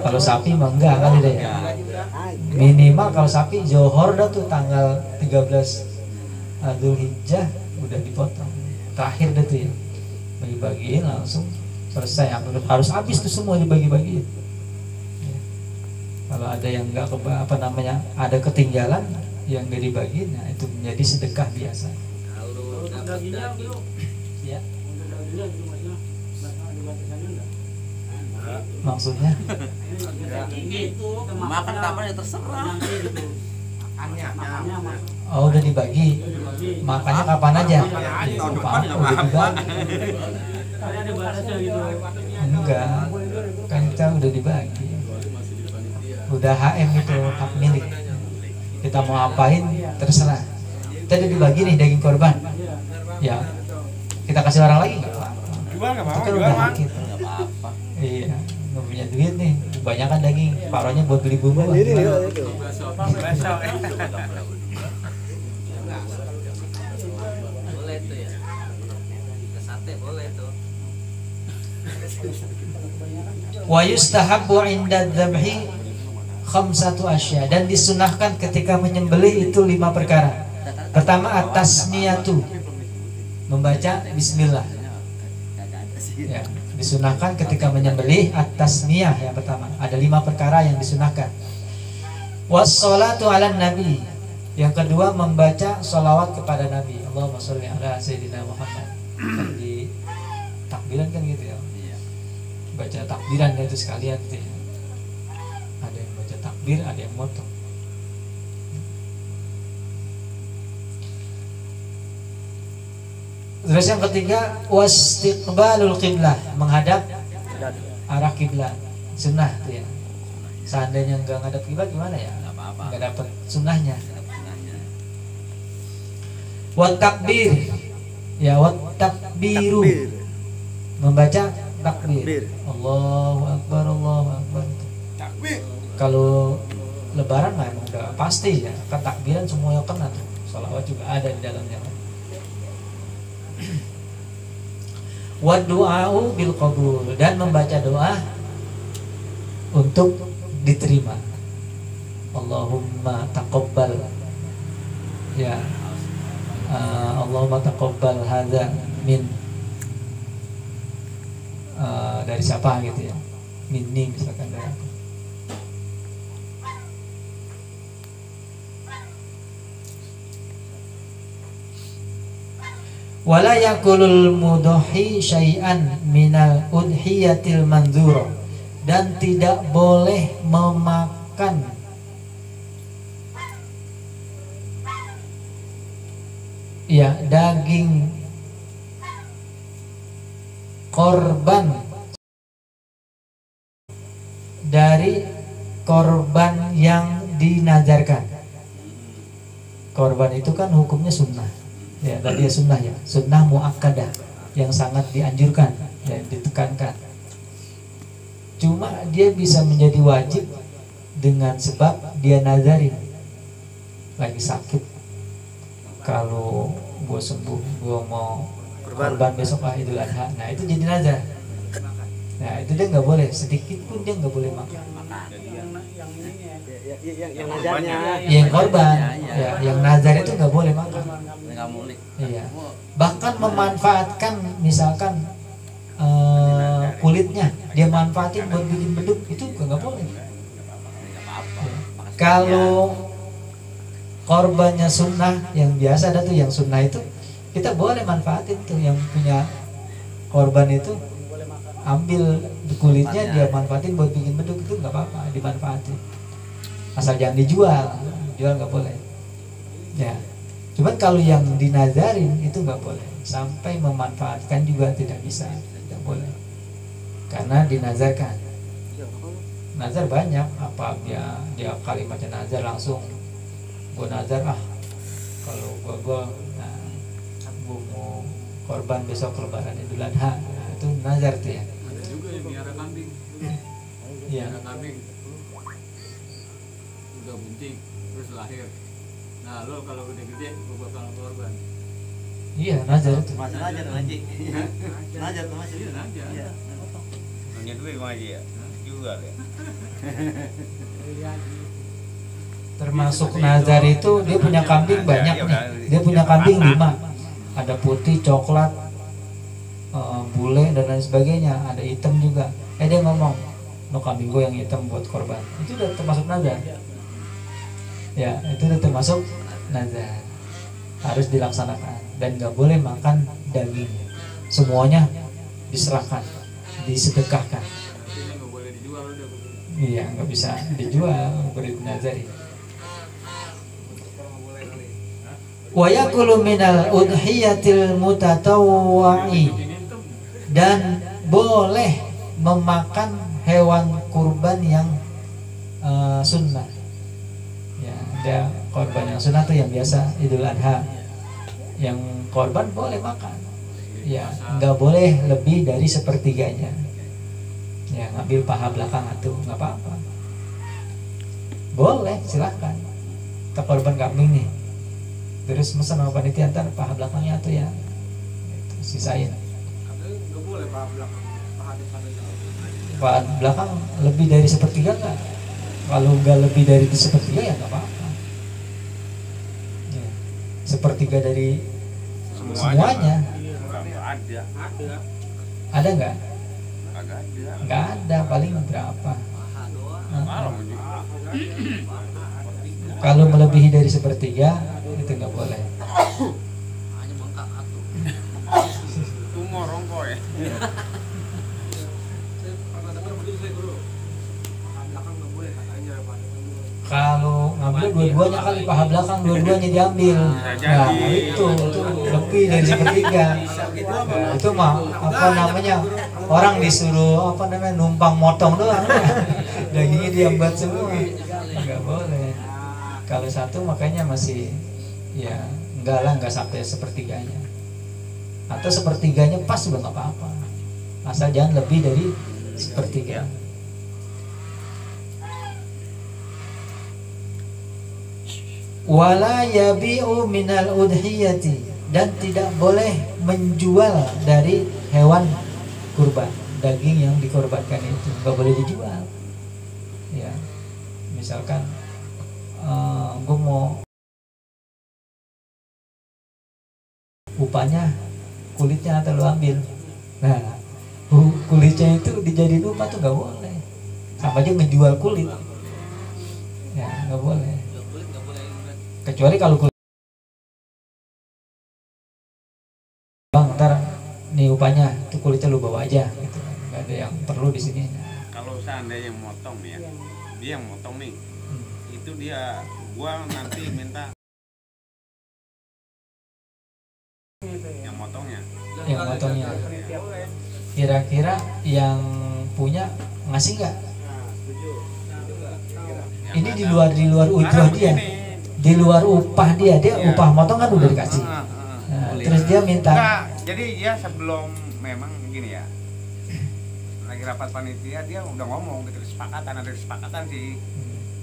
Kalau sapi mah enggak kali deh ya. Minimal kalau sapi Johor dah tuh tanggal 13 Dzulhijjah udah dipotong. Terakhir dah tuh ya. Bagi-bagiin langsung selesai. Harus habis tuh semua dibagi-bagiin. Ya. Kalau ada yang enggak ada ketinggalan yang enggak dibagiin, nah itu menjadi sedekah biasa. Dagingnya belum. Ya. Maksudnya? makan kapan ya terserah. Oh udah dibagi. Makannya kapan aja? Udah dibagi. Enggak. Kan kita udah dibagi. Udah HM itu hak milik. Kita mau apain terserah. Kita udah dibagi nih daging korban. Ya. Kita kasih orang lagi enggak apa-apa. Jual nggak mau, Itu kan jual udah mah. hak kita. Iya, nggak punya duit nih, kebanyakan daging, paruhnya buat beli bumbu. Sendiri nih itu. Besok. Boleh tuh ya. Ke sate boleh tuh. Wa yustahabbu 'inda dzabhi khamsatu asya, dan disunahkan ketika menyembelih itu 5 perkara. Pertama at-tasmiyatu, membaca bismillah. Ya, disunahkan ketika menyembelih at-tasmiyah yang pertama. Ada 5 perkara yang disunahkan. Was-sholatu 'alan nabi. Yang kedua membaca sholawat kepada Nabi. Allahumma sholli ala sayyidina Muhammad. Di takbiran kan gitu ya. Baca takbiran itu sekalian gitu ya. Ada yang baca takbir, ada yang motong. Terus yang ketiga wastiqbalul qiblah, menghadap arah kiblat. Sunnah tuh ya. Seandainya enggak ngadap kiblat gimana ya? Enggak dapat sunnahnya. Wa takbir. Ya wa takbiru. Membaca takbir. Allahu akbar, Allahu akbar. Takbir. Kalau lebaran mah emang udah pasti ya. Kan takbiran semua yang kena tuh. Sholawat juga ada di dalamnya. Wa du'a'u bil qabul, dan membaca doa untuk diterima. Allahumma taqabbal ya, Allahumma taqabbal hadza min dari siapa gitu ya, minni misalkan dari aku. Wala yakulul mudhi syai'an minal udhiyatil manzura, dan tidak boleh memakan ya daging korban dari korban yang dinazarkan. Korban itu kan hukumnya sunnah. Ya, tadi sunnah ya, sunnah muakkadah yang sangat dianjurkan dan ditekankan. Cuma dia bisa menjadi wajib dengan sebab dia nazarin lagi sakit. Kalau gua sembuh, gua mau korban besok Idul Adha. Nah itu jadi nazar. Nah itu dia nggak boleh, sedikit pun dia nggak boleh makan. Yang nazarnya. Yang korban, ya, yang nazar itu nggak boleh makan. Nggak boleh. Iya. Bahkan memanfaatkan misalkan kulitnya dia manfaatin buat bikin beduk itu juga nggak boleh. Kalau korbannya sunnah yang biasa ada tuh yang sunnah itu kita boleh manfaatin tuh yang punya korban itu ambil kulitnya dia manfaatin buat bikin beduk itu nggak apa-apa dimanfaatin asal jangan dijual nggak boleh ya. Cuman kalau yang dinazarin itu nggak boleh sampai memanfaatkan juga tidak bisa tidak boleh karena dinazarkan. Nazar banyak apa dia kalimatnya nazar langsung gue nazar kalau gue mau korban besok lebaran Idul Adha itu nazar tuh ya. Ada juga yang miara kambing. Iya. Miara kambing udah bunting terus lahir. Nah lo kalau udah gede gue bakal korban. Iya nazar itu. Masih nazar Haji. Nazar tuh masih. Iya nazar. Iya. Punya duit Bang Haji ya? Jual ya? Termasuk nazar itu dia punya kambing banyak nih. Dia punya kambing 5. Ada putih, coklat, bule dan lain sebagainya. Ada hitam juga. Dia ngomong, "No kambing gue yang hitam buat korban." Itu udah termasuk nazar. Ya, itu udah termasuk nazar. Harus dilaksanakan dan nggak boleh makan daging. Semuanya diserahkan, disedekahkan. Ini nggak boleh dijual udah. Iya, nggak bisa dijual, boleh dinazari. Wa yakulu minal udhiyatil mutatawwa'i, dan boleh memakan hewan kurban yang sunnah. Ya, ada korban yang sunnah tuh yang biasa Idul Adha. Yang korban boleh makan. Ya, nggak boleh lebih dari sepertiganya. Ya, ngambil paha belakang atau nggak apa-apa. Boleh, silahkan. Kita korban kambing nih. Terus pesan sama panitia ntar paha belakangnya tuh ya gitu, sisain. Katanya nggak boleh paha belakang, paha depan aja. Paha belakang lebih dari sepertiga nggak? Kalau nggak lebih dari sepertiga ya nggak apa-apa. Ya. Sepertiga dari semuanya. Ada. Ada nggak? Agak ada. Nggak ada, paling berapa? Kalau melebihi dari sepertiga itu nggak boleh. Hanya bengkak atuh. Tumor rongko ya. Saya pernah dengar begitu saya dulu. Paha belakang nggak boleh katanya, paha depan boleh. Kalau ngambil dua-duanya kali paha belakang dua-duanya diambil. Nah itu lebih dari sepertiga. Nah, itu mah apa namanya orang disuruh apa namanya numpang motong doang. Dagingnya diambat semua. Nggak boleh. Kalau satu makanya masih ya nggak sampai sepertiganya. Atau sepertiganya pas juga nggak apa-apa. Asal jangan lebih dari sepertiga. Wala yabi'u minal udhiyati, dan tidak boleh menjual dari hewan kurban, daging yang dikorbankan itu nggak boleh dijual. Ya, misalkan gue mau upahnya kulitnya atau lu ambil, nah kulitnya itu dijadiin upah tuh nggak boleh, sama aja ngejual kulit, ya nggak boleh. Kecuali kalau kulit bang, ntar nih upahnya tuh kulitnya lu bawa aja gitu, nggak ada yang perlu di sini. Kalau seandainya motong ya, dia yang motong nih, itu dia gua nanti minta yang motongnya. Yang motongnya kira-kira yang punya ngasih nggak? Ini di luar ujroh dia, di luar upah dia upah motong kan udah dikasih. Nah, terus dia minta. Enggak, jadi dia sebelum memang gini ya, lagi rapat panitia dia udah ngomong gitu, ada kesepakatan sih.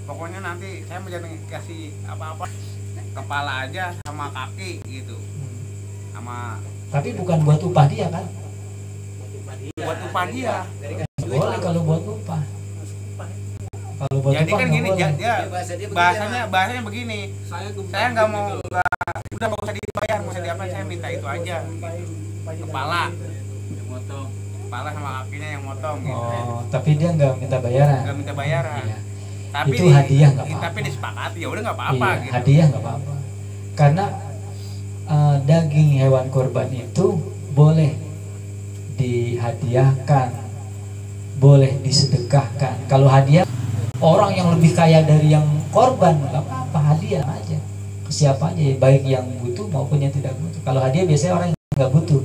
Pokoknya nanti saya mau jadi kasih apa-apa kepala aja sama kaki gitu, sama. Tapi bukan buat upah dia kan? Buat upah dia. buat Jadi upah kan nggak gini, boleh. bahasanya begini. Saya nggak mau udah nggak usah dibayar, nggak usah diapa, saya minta itu aja. Kepala, Yang motong. kepala sama kakinya yang motong gitu. Oh, tapi dia nggak minta bayaran. Nggak minta bayaran. Iya. Tapi Itu hadiah nggak apa-apa. Tapi disepakati ya udah nggak apa-apa Iya, gitu. hadiah nggak apa-apa. Karena daging hewan kurban itu boleh dihadiahkan, boleh disedekahkan. Kalau hadiah, orang yang lebih kaya dari yang korban nggak apa-apa, hadiah aja ke siapa aja, baik yang butuh maupun yang tidak butuh. Kalau hadiah biasanya orang yang nggak butuh,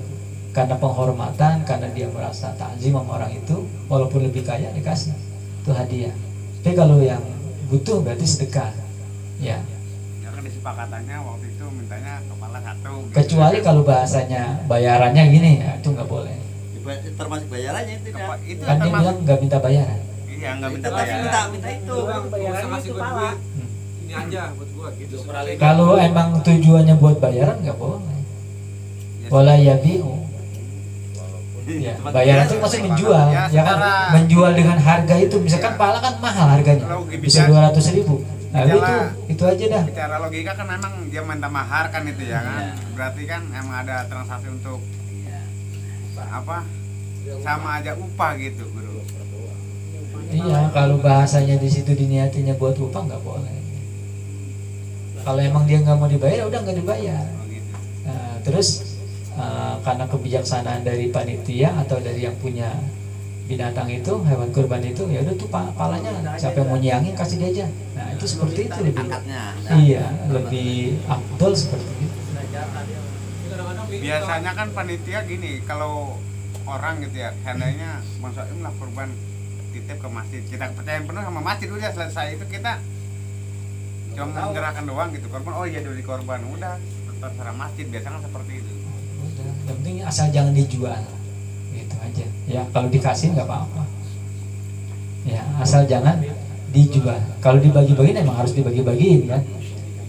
karena penghormatan, karena dia merasa takzim sama orang itu, walaupun lebih kaya dikasih, itu hadiah. Tapi kalau yang butuh berarti sedekah, ya. Ya kan disepakatannya waktu itu mintanya kepala satu. Gitu. Kecuali kalau bahasanya bayarannya gini, ya itu nggak boleh. Termasuk bayarannya itu ya. Itu Kan dia bilang nggak minta bayaran. Iya nggak minta Tapi bayaran. minta itu. Bayarannya kasih gue duit. Ini aja buat gua gitu. Kalau emang tujuannya buat bayaran nggak boleh. Wala yabi'u. Ya, bayaran itu maksudnya menjual, ya kan? Menjual dengan harga itu, misalkan pala kan mahal harganya, bisa 200.000. Nah, itu aja dah. Secara logika kan memang dia minta mahar kan itu ya kan. Berarti kan emang ada transaksi untuk apa? Sama aja upah gitu, Bro. Iya, kalau bahasanya di situ diniatinya buat upah nggak boleh. Kalau emang dia nggak mau dibayar, udah nggak dibayar. Nah, terus karena kebijaksanaan dari panitia atau dari yang punya binatang itu, hewan kurban itu, ya udah tuh palanya siapa yang mau nyiangin kasih dia aja. Nah itu seperti itu lebih, iya lebih afdol seperti itu. Biasanya kan panitia gini, kalau orang gitu ya, seandainya Bang Soim lah kurban titip ke masjid, kita percaya penuh sama masjid, udah selesai itu kita cuma menggerakkan doang gitu, korban oh iya dari korban udah terserah masjid, biasanya kan seperti itu. Udah, yang penting asal jangan dijual, gitu aja. Ya kalau dikasih nggak apa-apa. Ya asal jangan dijual. Kalau dibagi-bagiin emang harus dibagi-bagiin kan.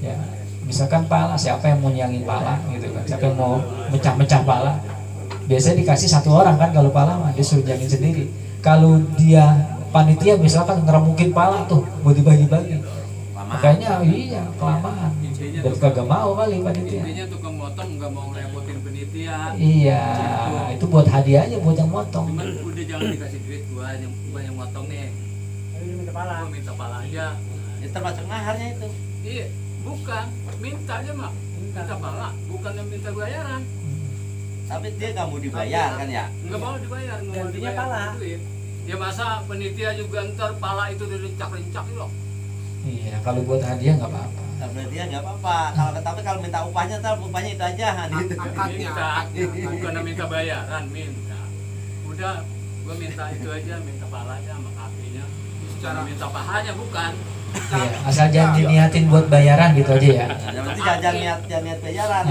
Ya misalkan pala, siapa yang mau nyangin pala gitu kan, siapa yang mau mecah-mecah pala, biasanya dikasih satu orang kan. Kalau pala mah dia suruh nyangin sendiri. Kalau dia panitia misalkan ngeremukin pala tuh mau dibagi-bagi, makanya iya kelamaan dan kagak mau kali panitia. Intinya tukang motong nggak mau ngerepotin penitia. Iya, itu buat hadiah aja buat yang motong. Cuman udah jangan dikasih duit gua yang motong nih. Gua minta pala aja. Itu termasuk maharnya itu. Iya, bukan minta aja mah. Minta pala, bukan yang minta bayaran. Tapi dia nggak mau dibayar kan ya? Nggak mau dibayar, nggak mau dibayar duit. Ya masa penitia juga ntar pala itu dirincak-rincak loh. Iya, kalau buat hadiah nggak apa-apa. Nah, berarti ya nggak apa-apa. Tapi kalau minta upahnya, ntar upahnya itu aja. Minta, bukan minta bayaran, minta. Udah, gua minta itu aja, minta palanya sama kakinya. Secara minta pahanya bukan. Iya, asal jangan diniatin buat bayaran gitu aja ya. Yang penting jangan niat bayaran.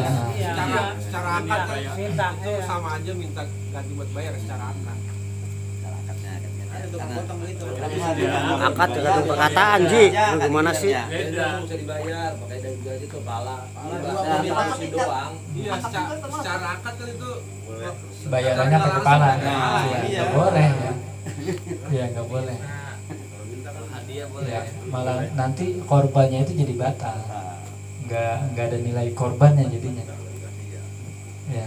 Secara akad minta itu sama aja minta ganti buat bayar secara akad. Akad juga ada perkataan Ji, lu gimana sih? Beda. Bisa dibayar, pakai daging gaji ke pala. doang. Iya, secara akad kan itu Bayarannya pakai pala. Nah, Iya, iya. nggak boleh ya. Iya, nggak boleh. Hadiah boleh. Ya, malah nanti korbannya itu jadi batal. Nggak ada nilai korbannya jadinya. Ya.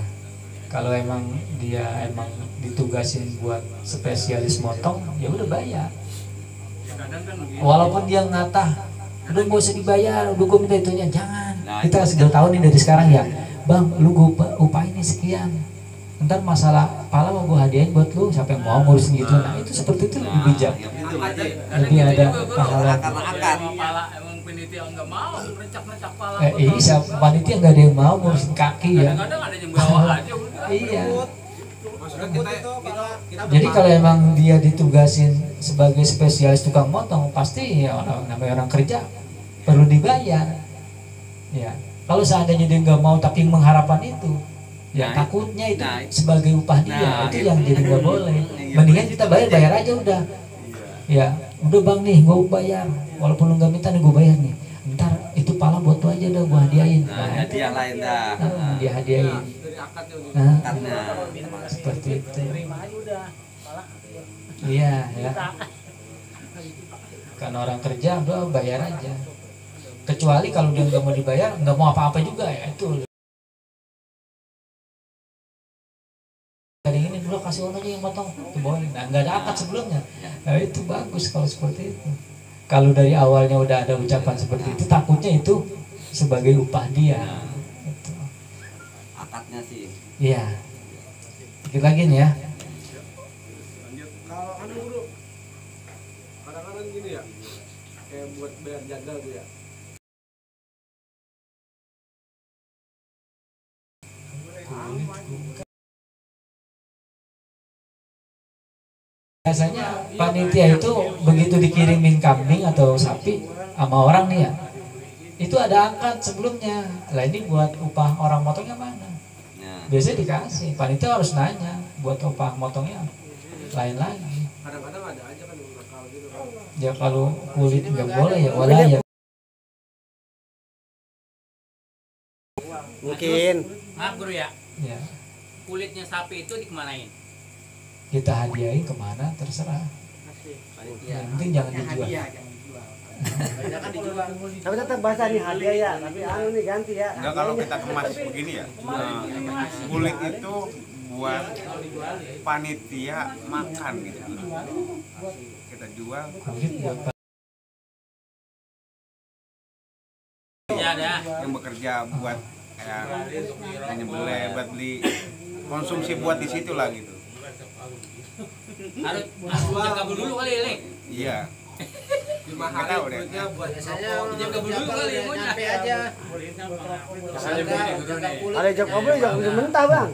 Kalau emang dia emang ditugasin buat spesialis motong, ya udah bayar. Kadang kan begitu. Walaupun dia ngatah, udah gak usah dibayar, udah gue minta itunya, jangan. Nah, Kita sudah tahu nih dari sekarang ya, bang, lu gue upahin nih sekian. Ntar masalah pala mau gue hadiahin buat lu, siapa yang mau ngurusin gitu. Nah itu seperti itu lebih bijak. Lebih ada pahala. Karena akad. Pala emang penitia nggak mau merencak-rencak pala. Iya, panitia nggak ada yang mau ngurusin kaki ya. Kadang-kadang ada yang bawa aja udah. Iya. maksudnya kita Jadi kalau emang dia ditugasin sebagai spesialis tukang motong, pasti ya namanya orang kerja perlu dibayar. Ya, kalau seandainya dia nggak mau tapi mengharapkan itu, ya takutnya itu sebagai upah dia, itu yang jadi nggak boleh. Mendingan kita bayar aja udah. Ya, udah bang nih, gue bayar, walaupun lu nggak minta nih gue bayar nih. Ntar itu pala buat lu aja dah, gue hadiahin. Hadiah lain dah. Dia hadiahin. dari akadnya gitu. Karena Seperti itu. Iya, ya. Karena orang kerja, udah bayar aja. Kecuali kalau dia nggak mau dibayar, nggak mau apa-apa juga ya itu. Dari ini dulu kasih orang aja yang potong, dibawain. Nah, nggak ada akad sebelumnya. Nah, itu bagus kalau seperti itu. Kalau dari awalnya udah ada ucapan seperti itu, takutnya itu sebagai upah dia. Gitu. Akadnya sih. Iya. Dikit lagi nih ya. Kalau anu guru, kadang-kadang gini ya, kayak buat bayar jaga tuh ya. Biasanya panitia itu begitu dikirimin kambing atau sapi sama orang nih ya, itu ada akad sebelumnya. Lah ini buat upah orang motongnya mana? Biasanya dikasih. Panitia harus nanya buat upah motongnya lain lagi. Kadang-kadang ada aja kan yang nakal gitu kan. Ya kalau kulit nggak boleh ya walah ya. Mungkin Maaf guru ya, Ya kulitnya sapi itu dikemanain? kita hadiahin kemana terserah. Yang penting jangan dijual. tapi tetap bahasa nih hadiah ya, tapi anu nih ganti ya. Enggak, kalau kita kemas begini ya, kulit itu buat panitia makan gitu. Kita jual. Kulit buat Ya ada. Yang bekerja buat kayak nyembelih, buat beli konsumsi buat di situ lah gitu. Harus jam kabul dulu kali ya, Lek. Iya. 5 Nggak hari tahu deh. kulitnya buat Biasanya Jam kabul dulu kali ya, maunya. nyampe aja. Misalnya begini guru nih, Ada jam kabel jam mentah bang.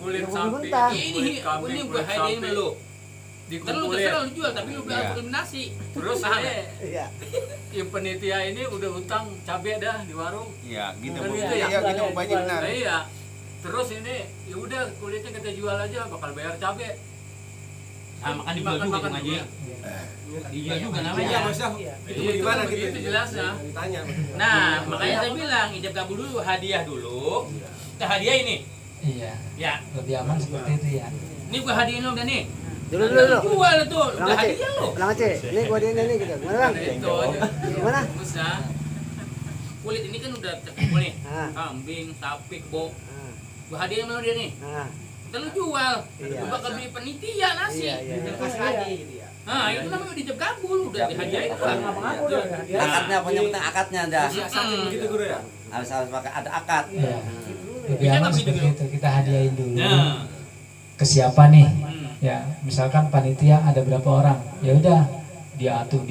kulit Yang sapi, mentah. Ini kambing, gue kulit hadiahin sapi sama lu. Ntar lu dikumpulin. terserah lu jual, tapi lu Iya. harus eliminasi. Terus Paham ini ya? Iya. yang penitia ini udah utang cabai dah di warung. Iya, gitu. Kan Bu. gitu ya? Iya, gitu Bu Haji, benar. Nah, iya. Terus ini ya udah kulitnya kita jual aja, bakal bayar cabai. Ah, makan dijual juga Makan dong aja. juga. Dijual juga Iya, namanya. maksudnya Iya, itu itu gimana kan gitu? begitu jelasnya. Ditanya. Nah, makanya saya bilang ijab kabul dulu, hadiah dulu. Kita hadiah ini. iya Ya, lebih aman seperti itu ya. ini gua hadiahin lo udah nih. Dulu. Jual tuh, Ulang udah aja. hadiah lo. Ulang aja. Ini gua dia ini gitu. Mana bang? Nah, itu aja. Gimana? Bagusnya. Kulit ini kan udah terkumpul nih. Ah. Kambing, sapi, kebo. Ah. Gua hadiahin sama lo dia nih. Ah. Ntar lu jual. Iya. Lu bakal beli penitia nasi. Iya. Nah, itu namanya udah ijab kabul, udah dihadiahin kan. Akadnya punya penting akadnya dah. Siasatnya begitu guru ya. Harus pakai ada akad. Iya. Lebih Bisa aman nggak begitu, seperti itu. Kita hadiahin dulu. Nah. Ke siapa nih? Hmm. Ya, misalkan panitia ada berapa orang? Ya udah, dia atur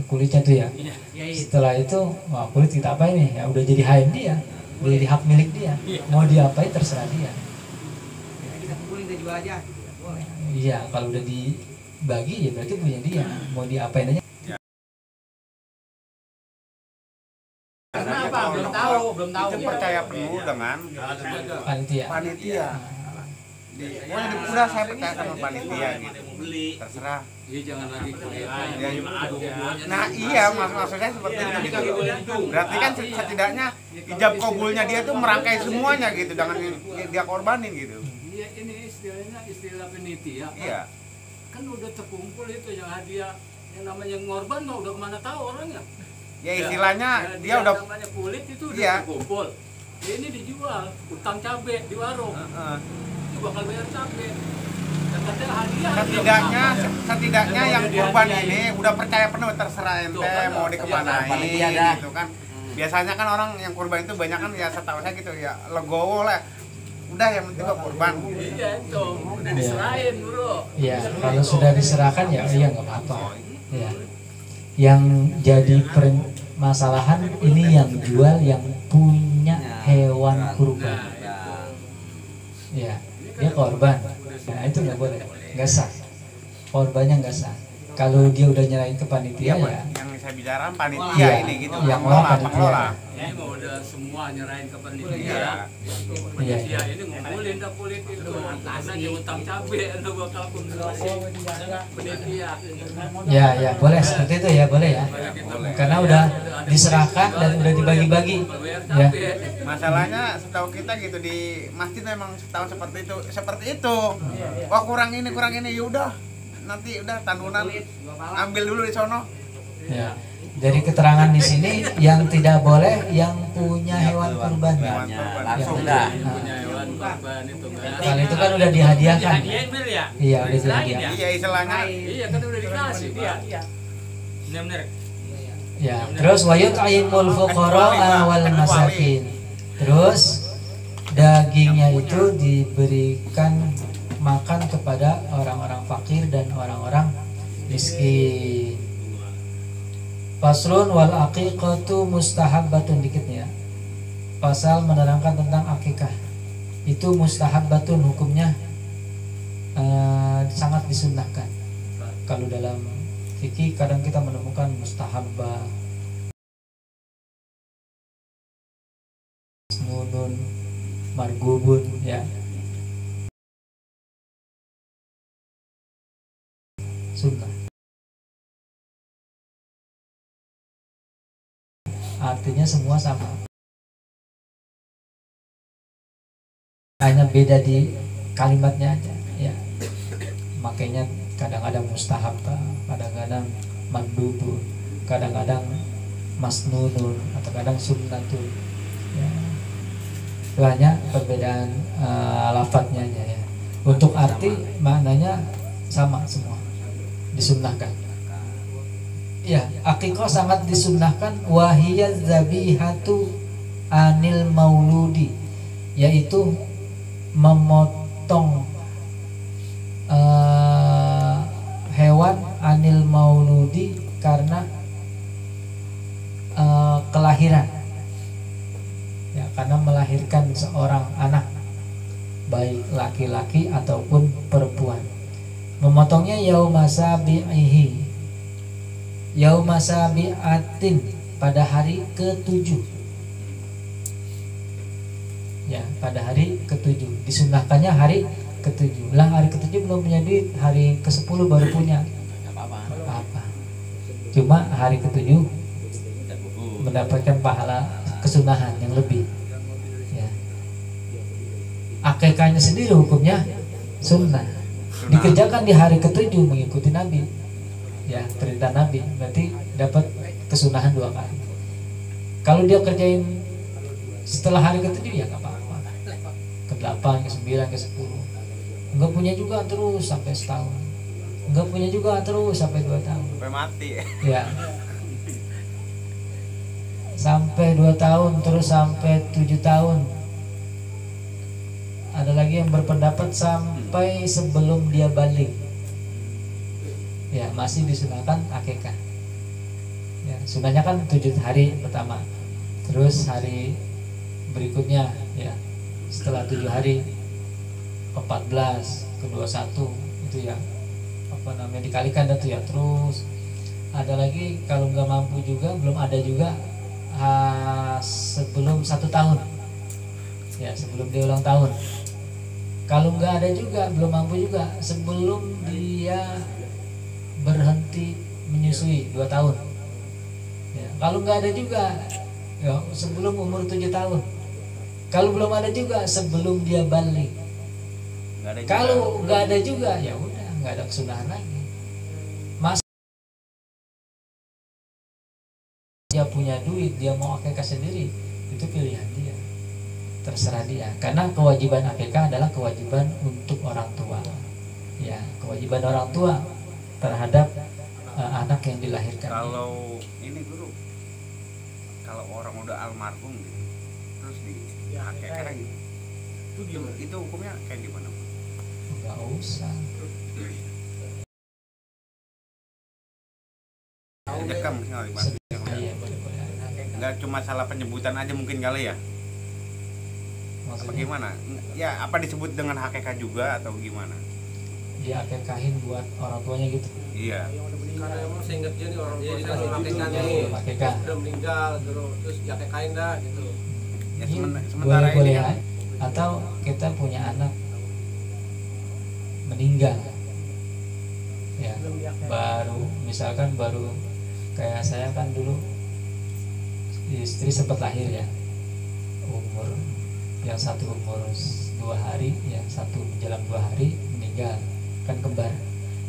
kulitnya tuh ya. Iya. Setelah itu, wah kulit kita apain nih? Ya udah jadi HM dia, udah jadi hak milik dia. Mau diapain terserah dia. Iya, kalau udah dibagi ya berarti punya dia. Mau diapain aja. Karena apa? Belum tahu. Itu percaya penuh dengan Panitia. panitia. Udah saya percaya sama panitia gitu. Terserah. Iya, jangan lagi kulit. Nah iya, maksud saya seperti itu gitu. Berarti kan setidaknya ijab kabulnya dia tuh merangkai semuanya gitu, jangan dia korbanin gitu. Iya, ini istilahnya istilah penitia. Iya. Kan udah terkumpul itu yang hadiah, yang namanya ngorban mah udah kemana tahu orangnya. Ya istilahnya Ya, dia udah namanya kulit itu udah Iya. terkumpul. Ini dijual, utang cabai di warung. Itu bakal bayar cabai. Dan katanya hadiah. setidaknya yang korban ini udah percaya penuh, terserah ente mau dikemanain Panitia dah. gitu kan. Biasanya kan orang yang korban itu banyak kan ya, setahu saya gitu ya, legowo lah. Udah yang penting gua korban. Iya itu, udah diserahin bro. Ya, kalau sudah diserahkan ya iya nggak apa-apa. Ya. Yang jadi permasalahan ini yang jual yang punya hewan kurban. Ya, dia korban. Nah itu nggak boleh, nggak sah. Korbannya nggak sah. Kalau dia udah nyerahin ke panitia Iya, ya. yang saya bicara panitia Iya, ini gitu, yang pengelola, panitia. pengelola. Ini mah udah semua nyerahin ke panitia. Iya. Panitia ini ngumpulin dah kulit itu. Karena dia utang cabai, anda bakal konsumsi panitia. Ya, boleh seperti itu ya, boleh ya. Karena udah diserahkan dan udah dibagi-bagi. Ya. Masalahnya setahu kita gitu di masjid memang setahu seperti itu. Wah kurang ini, yaudah nanti udah tandunan ambil dulu di sono. Ya. Dari keterangan di sini yang tidak boleh yang punya hewan kurban. Langsung dah. Punya hewan korban itu kan. Kalau itu kan udah dihadiahkan. Dihadiahin bener ya? Iya, udah Istilahnya dihadiahkan. Iya istilahnya. Iya kan udah dikasih dia. Bener-bener. Ya, terus wayut'imul fuqara wal masakin. Terus dagingnya itu diberikan makan kepada orang-orang fakir dan orang-orang miskin. Faslun wal aqiqatu mustahabbatun dikit ya. Pasal menerangkan tentang akikah. Itu mustahabbatun hukumnya sangat disunnahkan. Kalau dalam fikih kadang kita menemukan mustahabbah, nunun, margubun ya. Sunnah. Artinya semua sama. Hanya beda di kalimatnya aja ya. Makanya kadang-kadang mustahabbah, kadang-kadang mandubun, kadang-kadang masnunun atau kadang sunnatun ya. Itu hanya perbedaan lafadznya aja ya. Untuk arti maknanya sama semua, disunnahkan. Ya, akikah sangat disunnahkan. Wahiyaz zabihatu anil mauludi, yaitu memotong hewan anil mauludi karena kelahiran ya, karena melahirkan seorang anak baik laki-laki ataupun perempuan. Memotongnya yauma sabi'ihi, yauma sabi'atin, pada hari ke-7 ya, pada hari ke-7 disunnahkannya hari ke-7. Lah hari ke-7 belum punya duit, hari ke-10 baru punya. Apa-apa. Cuma hari ke-7 mendapatkan pahala kesunahan yang lebih. Ya. Akikahnya sendiri hukumnya sunnah. Dikerjakan di hari ke-7 mengikuti Nabi. Ya, perintah Nabi, berarti dapat kesunahan 2 kali. Kalau dia kerjain setelah hari ke-7 ya nggak apa-apa. Ke-8, ke-9, ke-10. Enggak punya juga terus sampai setahun. Enggak punya juga terus sampai 2 tahun. Sampai mati. Ya. Sampai 2 tahun, terus sampai 7 tahun. Ada lagi yang berpendapat sampai sebelum dia balik. Ya, masih disunahkan akikah. Ya, sunahnya kan 7 hari pertama. Terus hari berikutnya ya, setelah 7 hari ke-14, ke-21 itu ya, apa namanya, dikalikan itu ya. Terus ada lagi kalau nggak mampu juga, belum ada juga sebelum 1 tahun ya, sebelum dia ulang tahun. Kalau nggak ada juga, belum mampu juga, sebelum dia berhenti menyusui 2 tahun ya. Kalau nggak ada juga ya, sebelum umur 7 tahun. Kalau belum ada juga, sebelum dia balik. Kalau nggak ada juga, ya udah, nggak ada kesunahan lagi. Mas dia punya duit, dia mau akikah sendiri, itu pilihan dia, terserah dia. Karena kewajiban akikah adalah kewajiban untuk orang tua. Ya, kewajiban orang tua terhadap anak yang dilahirkan. Kalau ini guru, kalau orang udah almarhum gitu, terus di akikah gitu, itu hukumnya kayak gimana? Nggak usah. Sedekah mungkin kali Pak. Iya, boleh-boleh. Nggak cuma salah penyebutan aja mungkin kali ya? Apa Maksudnya gimana? Ya apa disebut dengan akikah juga atau gimana? dia akikahin buat orang tuanya gitu. Iya. Karena emang seingat dia nih orang tua Jadi saya kalau akikah gitu, nih, akikah. udah meninggal terus diakikahin dah gitu. Ya Iya, sementara ini boleh kan atau kita punya anak meninggal ya, baru misalkan baru kayak saya kan dulu istri sempat lahir ya, umur yang satu umur 2 hari, yang satu menjelang 2 hari meninggal, kan kembar.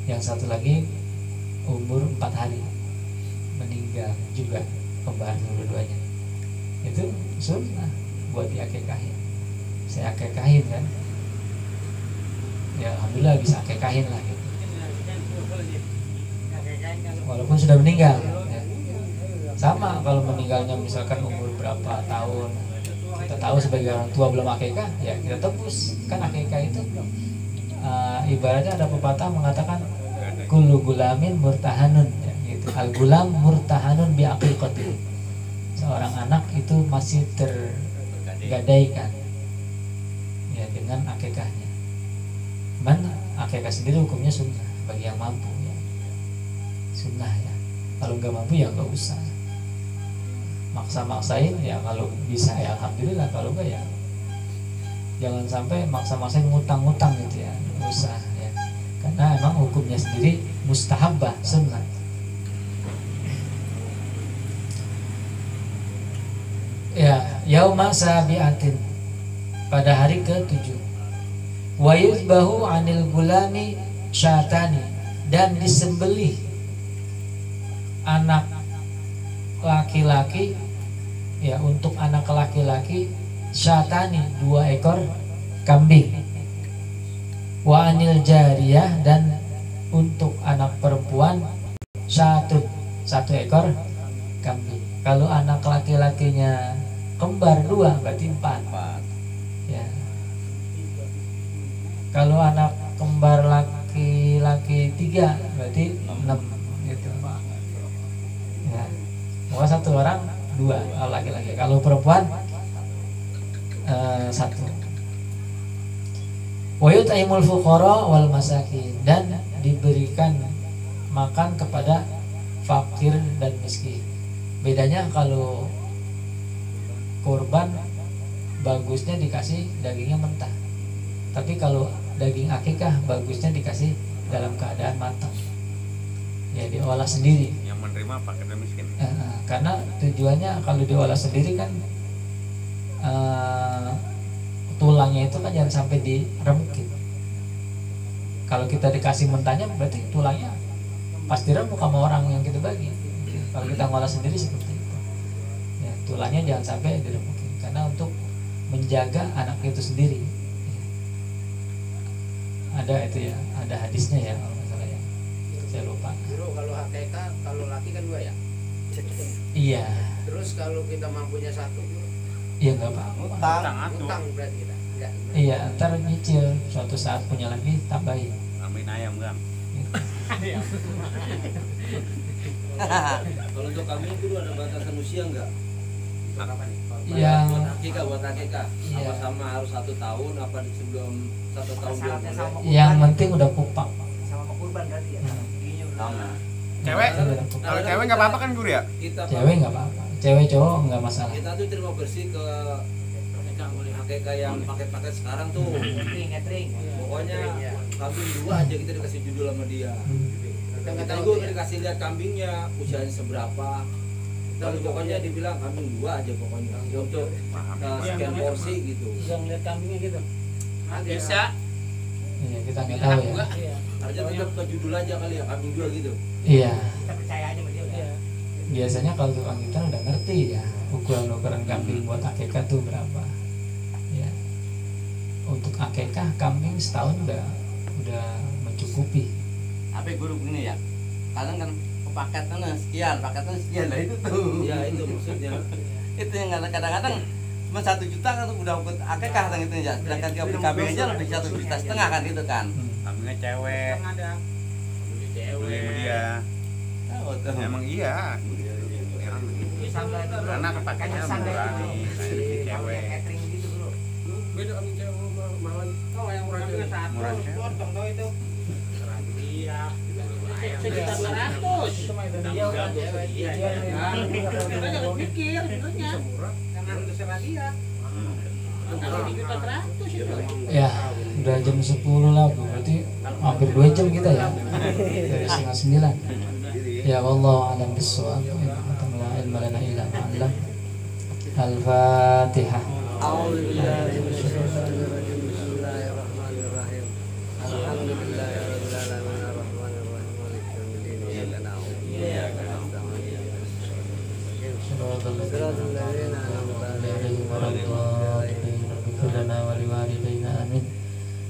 Yang satu lagi umur 4 hari meninggal juga kembar dua-duanya. Itu sunnah buat diakekahin. Saya akekahin kan, ya alhamdulillah bisa akekahin lah gitu. Walaupun sudah meninggal ya. Sama kalau meninggalnya misalkan umur berapa tahun, kita tahu sebagai orang tua belum akekah, ya kita tebus. Kan akekah itu ibaratnya ada pepatah mengatakan kullu gulamin murtahanun ya, gitu. Al gulam murtahanun bi aqiqati. Seorang anak itu masih tergadaikan ya dengan akekahnya. Mana akekah sendiri hukumnya sunnah bagi yang mampu ya. Sunnah ya. Kalau nggak mampu ya nggak usah. Maksa-maksain ya, kalau bisa ya alhamdulillah, kalau enggak ya jangan sampai maksa-maksain ngutang-ngutang gitu ya, nggak usah ya, karena emang hukumnya sendiri mustahabbah, sunnah. Ya, yauma sabi'atin, pada hari ke-7. Wa yuzbahu 'anil gulami syatani, dan disembelih anak laki-laki ya, untuk anak laki-laki syatani 2 ekor kambing. Wa anil jariyah, dan untuk anak perempuan 1 ekor kambing. Kalau anak laki-lakinya kembar 2 berarti 4 ya. Kalau anak kembar laki-laki 3 berarti 6 gitu ya. Mau 1 orang 2 kalau laki-laki, kalau perempuan 1. Wa yut'imul fuqara wal masakin, dan diberikan makan kepada fakir dan miskin. Bedanya kalau kurban bagusnya dikasih dagingnya mentah, tapi kalau daging akikah bagusnya dikasih dalam keadaan matang ya, diolah sendiri. Yang menerima fakir dan miskin. Karena tujuannya kalau diolah sendiri kan tulangnya itu kan jangan sampai diremukin. Kalau kita dikasih mentahnya berarti tulangnya pasti remuk sama orang yang kita bagi. Kalau kita ngolah sendiri seperti itu ya, tulangnya jangan sampai diremukin, karena untuk menjaga anak itu sendiri ya. Ada itu ya, ada hadisnya ya kalau nggak salah ya, saya lupa. Dulu kalau HTK, kalau laki kan 2 ya. Iya. Terus kalau kita mampunya 1, Iya nggak apa-apa. utang berarti kita. Enggak. Iya, ntar nyicil, suatu saat punya lagi tambahin. Ambil ayam kan. Kalau untuk kami itu ada batasan usia enggak? Yang Buat akikah. Iya. Apa sama harus 1 tahun, apa sebelum 1 tahun belum boleh? yang penting udah pupak. Sama kurban berarti ya. Cewek, kalau cewek nggak apa-apa kan guru ya? Kita Cewek nggak apa-apa, cewek cowok nggak masalah. kita tuh terima bersih ke akikah yang paket-paket sekarang tuh. Pokoknya kambing 2 aja kita dikasih judul sama dia. Kita juga dikasih lihat kambingnya usianya seberapa. Lalu pokoknya dibilang kambing 2 aja pokoknya untuk sekian porsi gitu. Yang lihat kambingnya gitu. Bisa. Iya, kita nggak tahu ya. Aja tetap ke judul aja kali ya, kambing 2 gitu. Iya. Kita percaya aja sama dia udah. Biasanya kalau tukang gitar udah ngerti ya ukuran kambing buat akikah tuh berapa. Ya. Untuk akikah kambing setahun udah mencukupi. Apa guru begini ya? Kadang kan paketnya sekian lah itu tuh. Ya itu maksudnya. Itu yang kadang-kadang cuma 1 juta kan udah ikut akikah kan itu ya. Sedangkan dia beli kambing aja lebih 1,5 juta kan gitu kan. Kambingnya cewek. Beli sama dia. Tahu tuh. Emang iya. Karena kepakainya murah nih, kayak cewek. Beda kambing cewek malah. Oh, yang murah juga 1. Murah cewek. Potong tahu itu. Iya. 1.200.000 cuma itu dia udah cewek. Iya. Kita jangan pikir sebenarnya. Karena terserah dia. Kalau 3.100.000 itu. Ya, udah jam 10 lah, Bu. Berarti hampir 2 jam kita ya. Dari setengah 9. Ya Allah, alam bisawab. La ilma lana illa ma 'allam. Al-Fatihah. A'udzubillahi minasyaitonir rajim. Bismillahirrahmanirrahim. Alhamdulillahirabbil alamin arrahmanirrahim maliki yaumiddin. Iyyaka na'budu wa iyyaka nasta'in. Amin.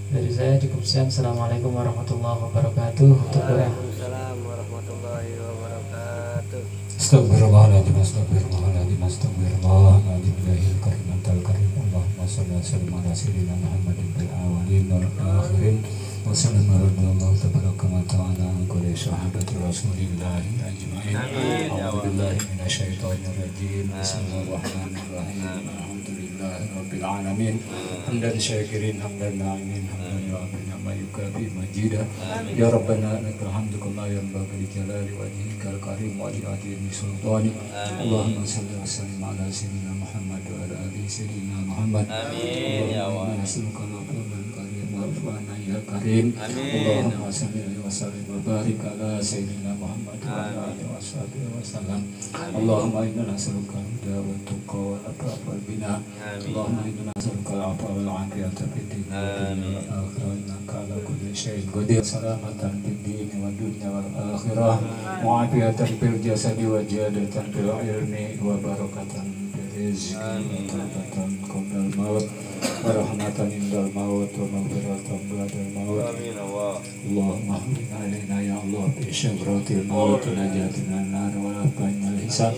Dari saya cukup sekian. Assalamualaikum warahmatullahi wabarakatuh. Waalaikumsalam warahmatullahi wabarakatuh. Astagfirullahaladzim, astagfirullahaladzim, astagfirullahaladzim. Billahil karimantal karim. Allahumma salli wa sallim ala sayyidina Muhammadin bil awwalin wal akhirin. Wa sallallahu tabaraka wa ta'ala ala kulli sahabati rasulillahi ajma'in. A'udzubillahi minasyaitonir rajim. Bismillahirrahmanirrahim. Alhamdulillahi rabbil alamin. Hamdan syakirin, hamdan na'imin, hamdan yu'afina ma yukafi majidah. Ya Rabbana lakal hamdu kama yanbaghi li jalali wajhikal karim wa li azimi sultanik. Allahumma salli wa sallim ala sayyidina Muhammad wa ala ali sayyidina Muhammad. Amin ya Allah. Nas'aluka al-afdal karim wa rafa'ana ya karim. Allahumma salli wa sallim wa barik ala sayyidina Muhammad wa ala alihi wa sahbihi wa sallam. Allahumma inna nas'aluka al-huda wa tuqa wa al-afaf wal bina. Allahumma inna nas'aluka al-'afwa wal 'afiyata fid din wal akhirah innaka ala kulli syai'in qadir. Salamatan fid din wad dunya wal akhirah. Wa 'afiyatan fil jasadi wa ziyadatan fil ilmi wa barakatan fil rizqi wa taubatan qabla al-maut wa rahmatan indal maut wa maghfiratan ba'dal maut. Amin Allah. Allahumma hdina alaina ya Allah bi syabratil maut wa najatina an-nar wa afina al-hisab.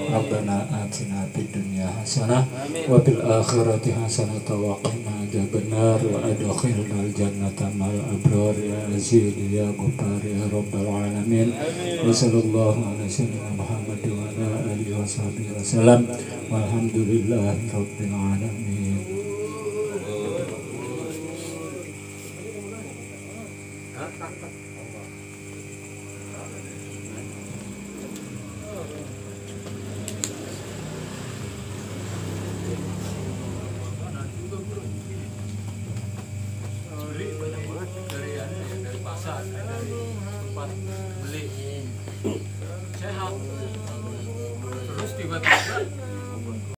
Rabbana atina fid dunya hasanah wa fil akhirati hasanah wa qina adzabannar wa adkhilna al-jannata ma'al abrar ya aziz ya ghaffar ya rabbal alamin. Wa sallallahu ala sayyidina Muhammad wa ala alihi wa sahbihi wa sallam. Walhamdulillahi rabbil alamin. Dari pasar, dari tempat beli sehat, terus tiba-tiba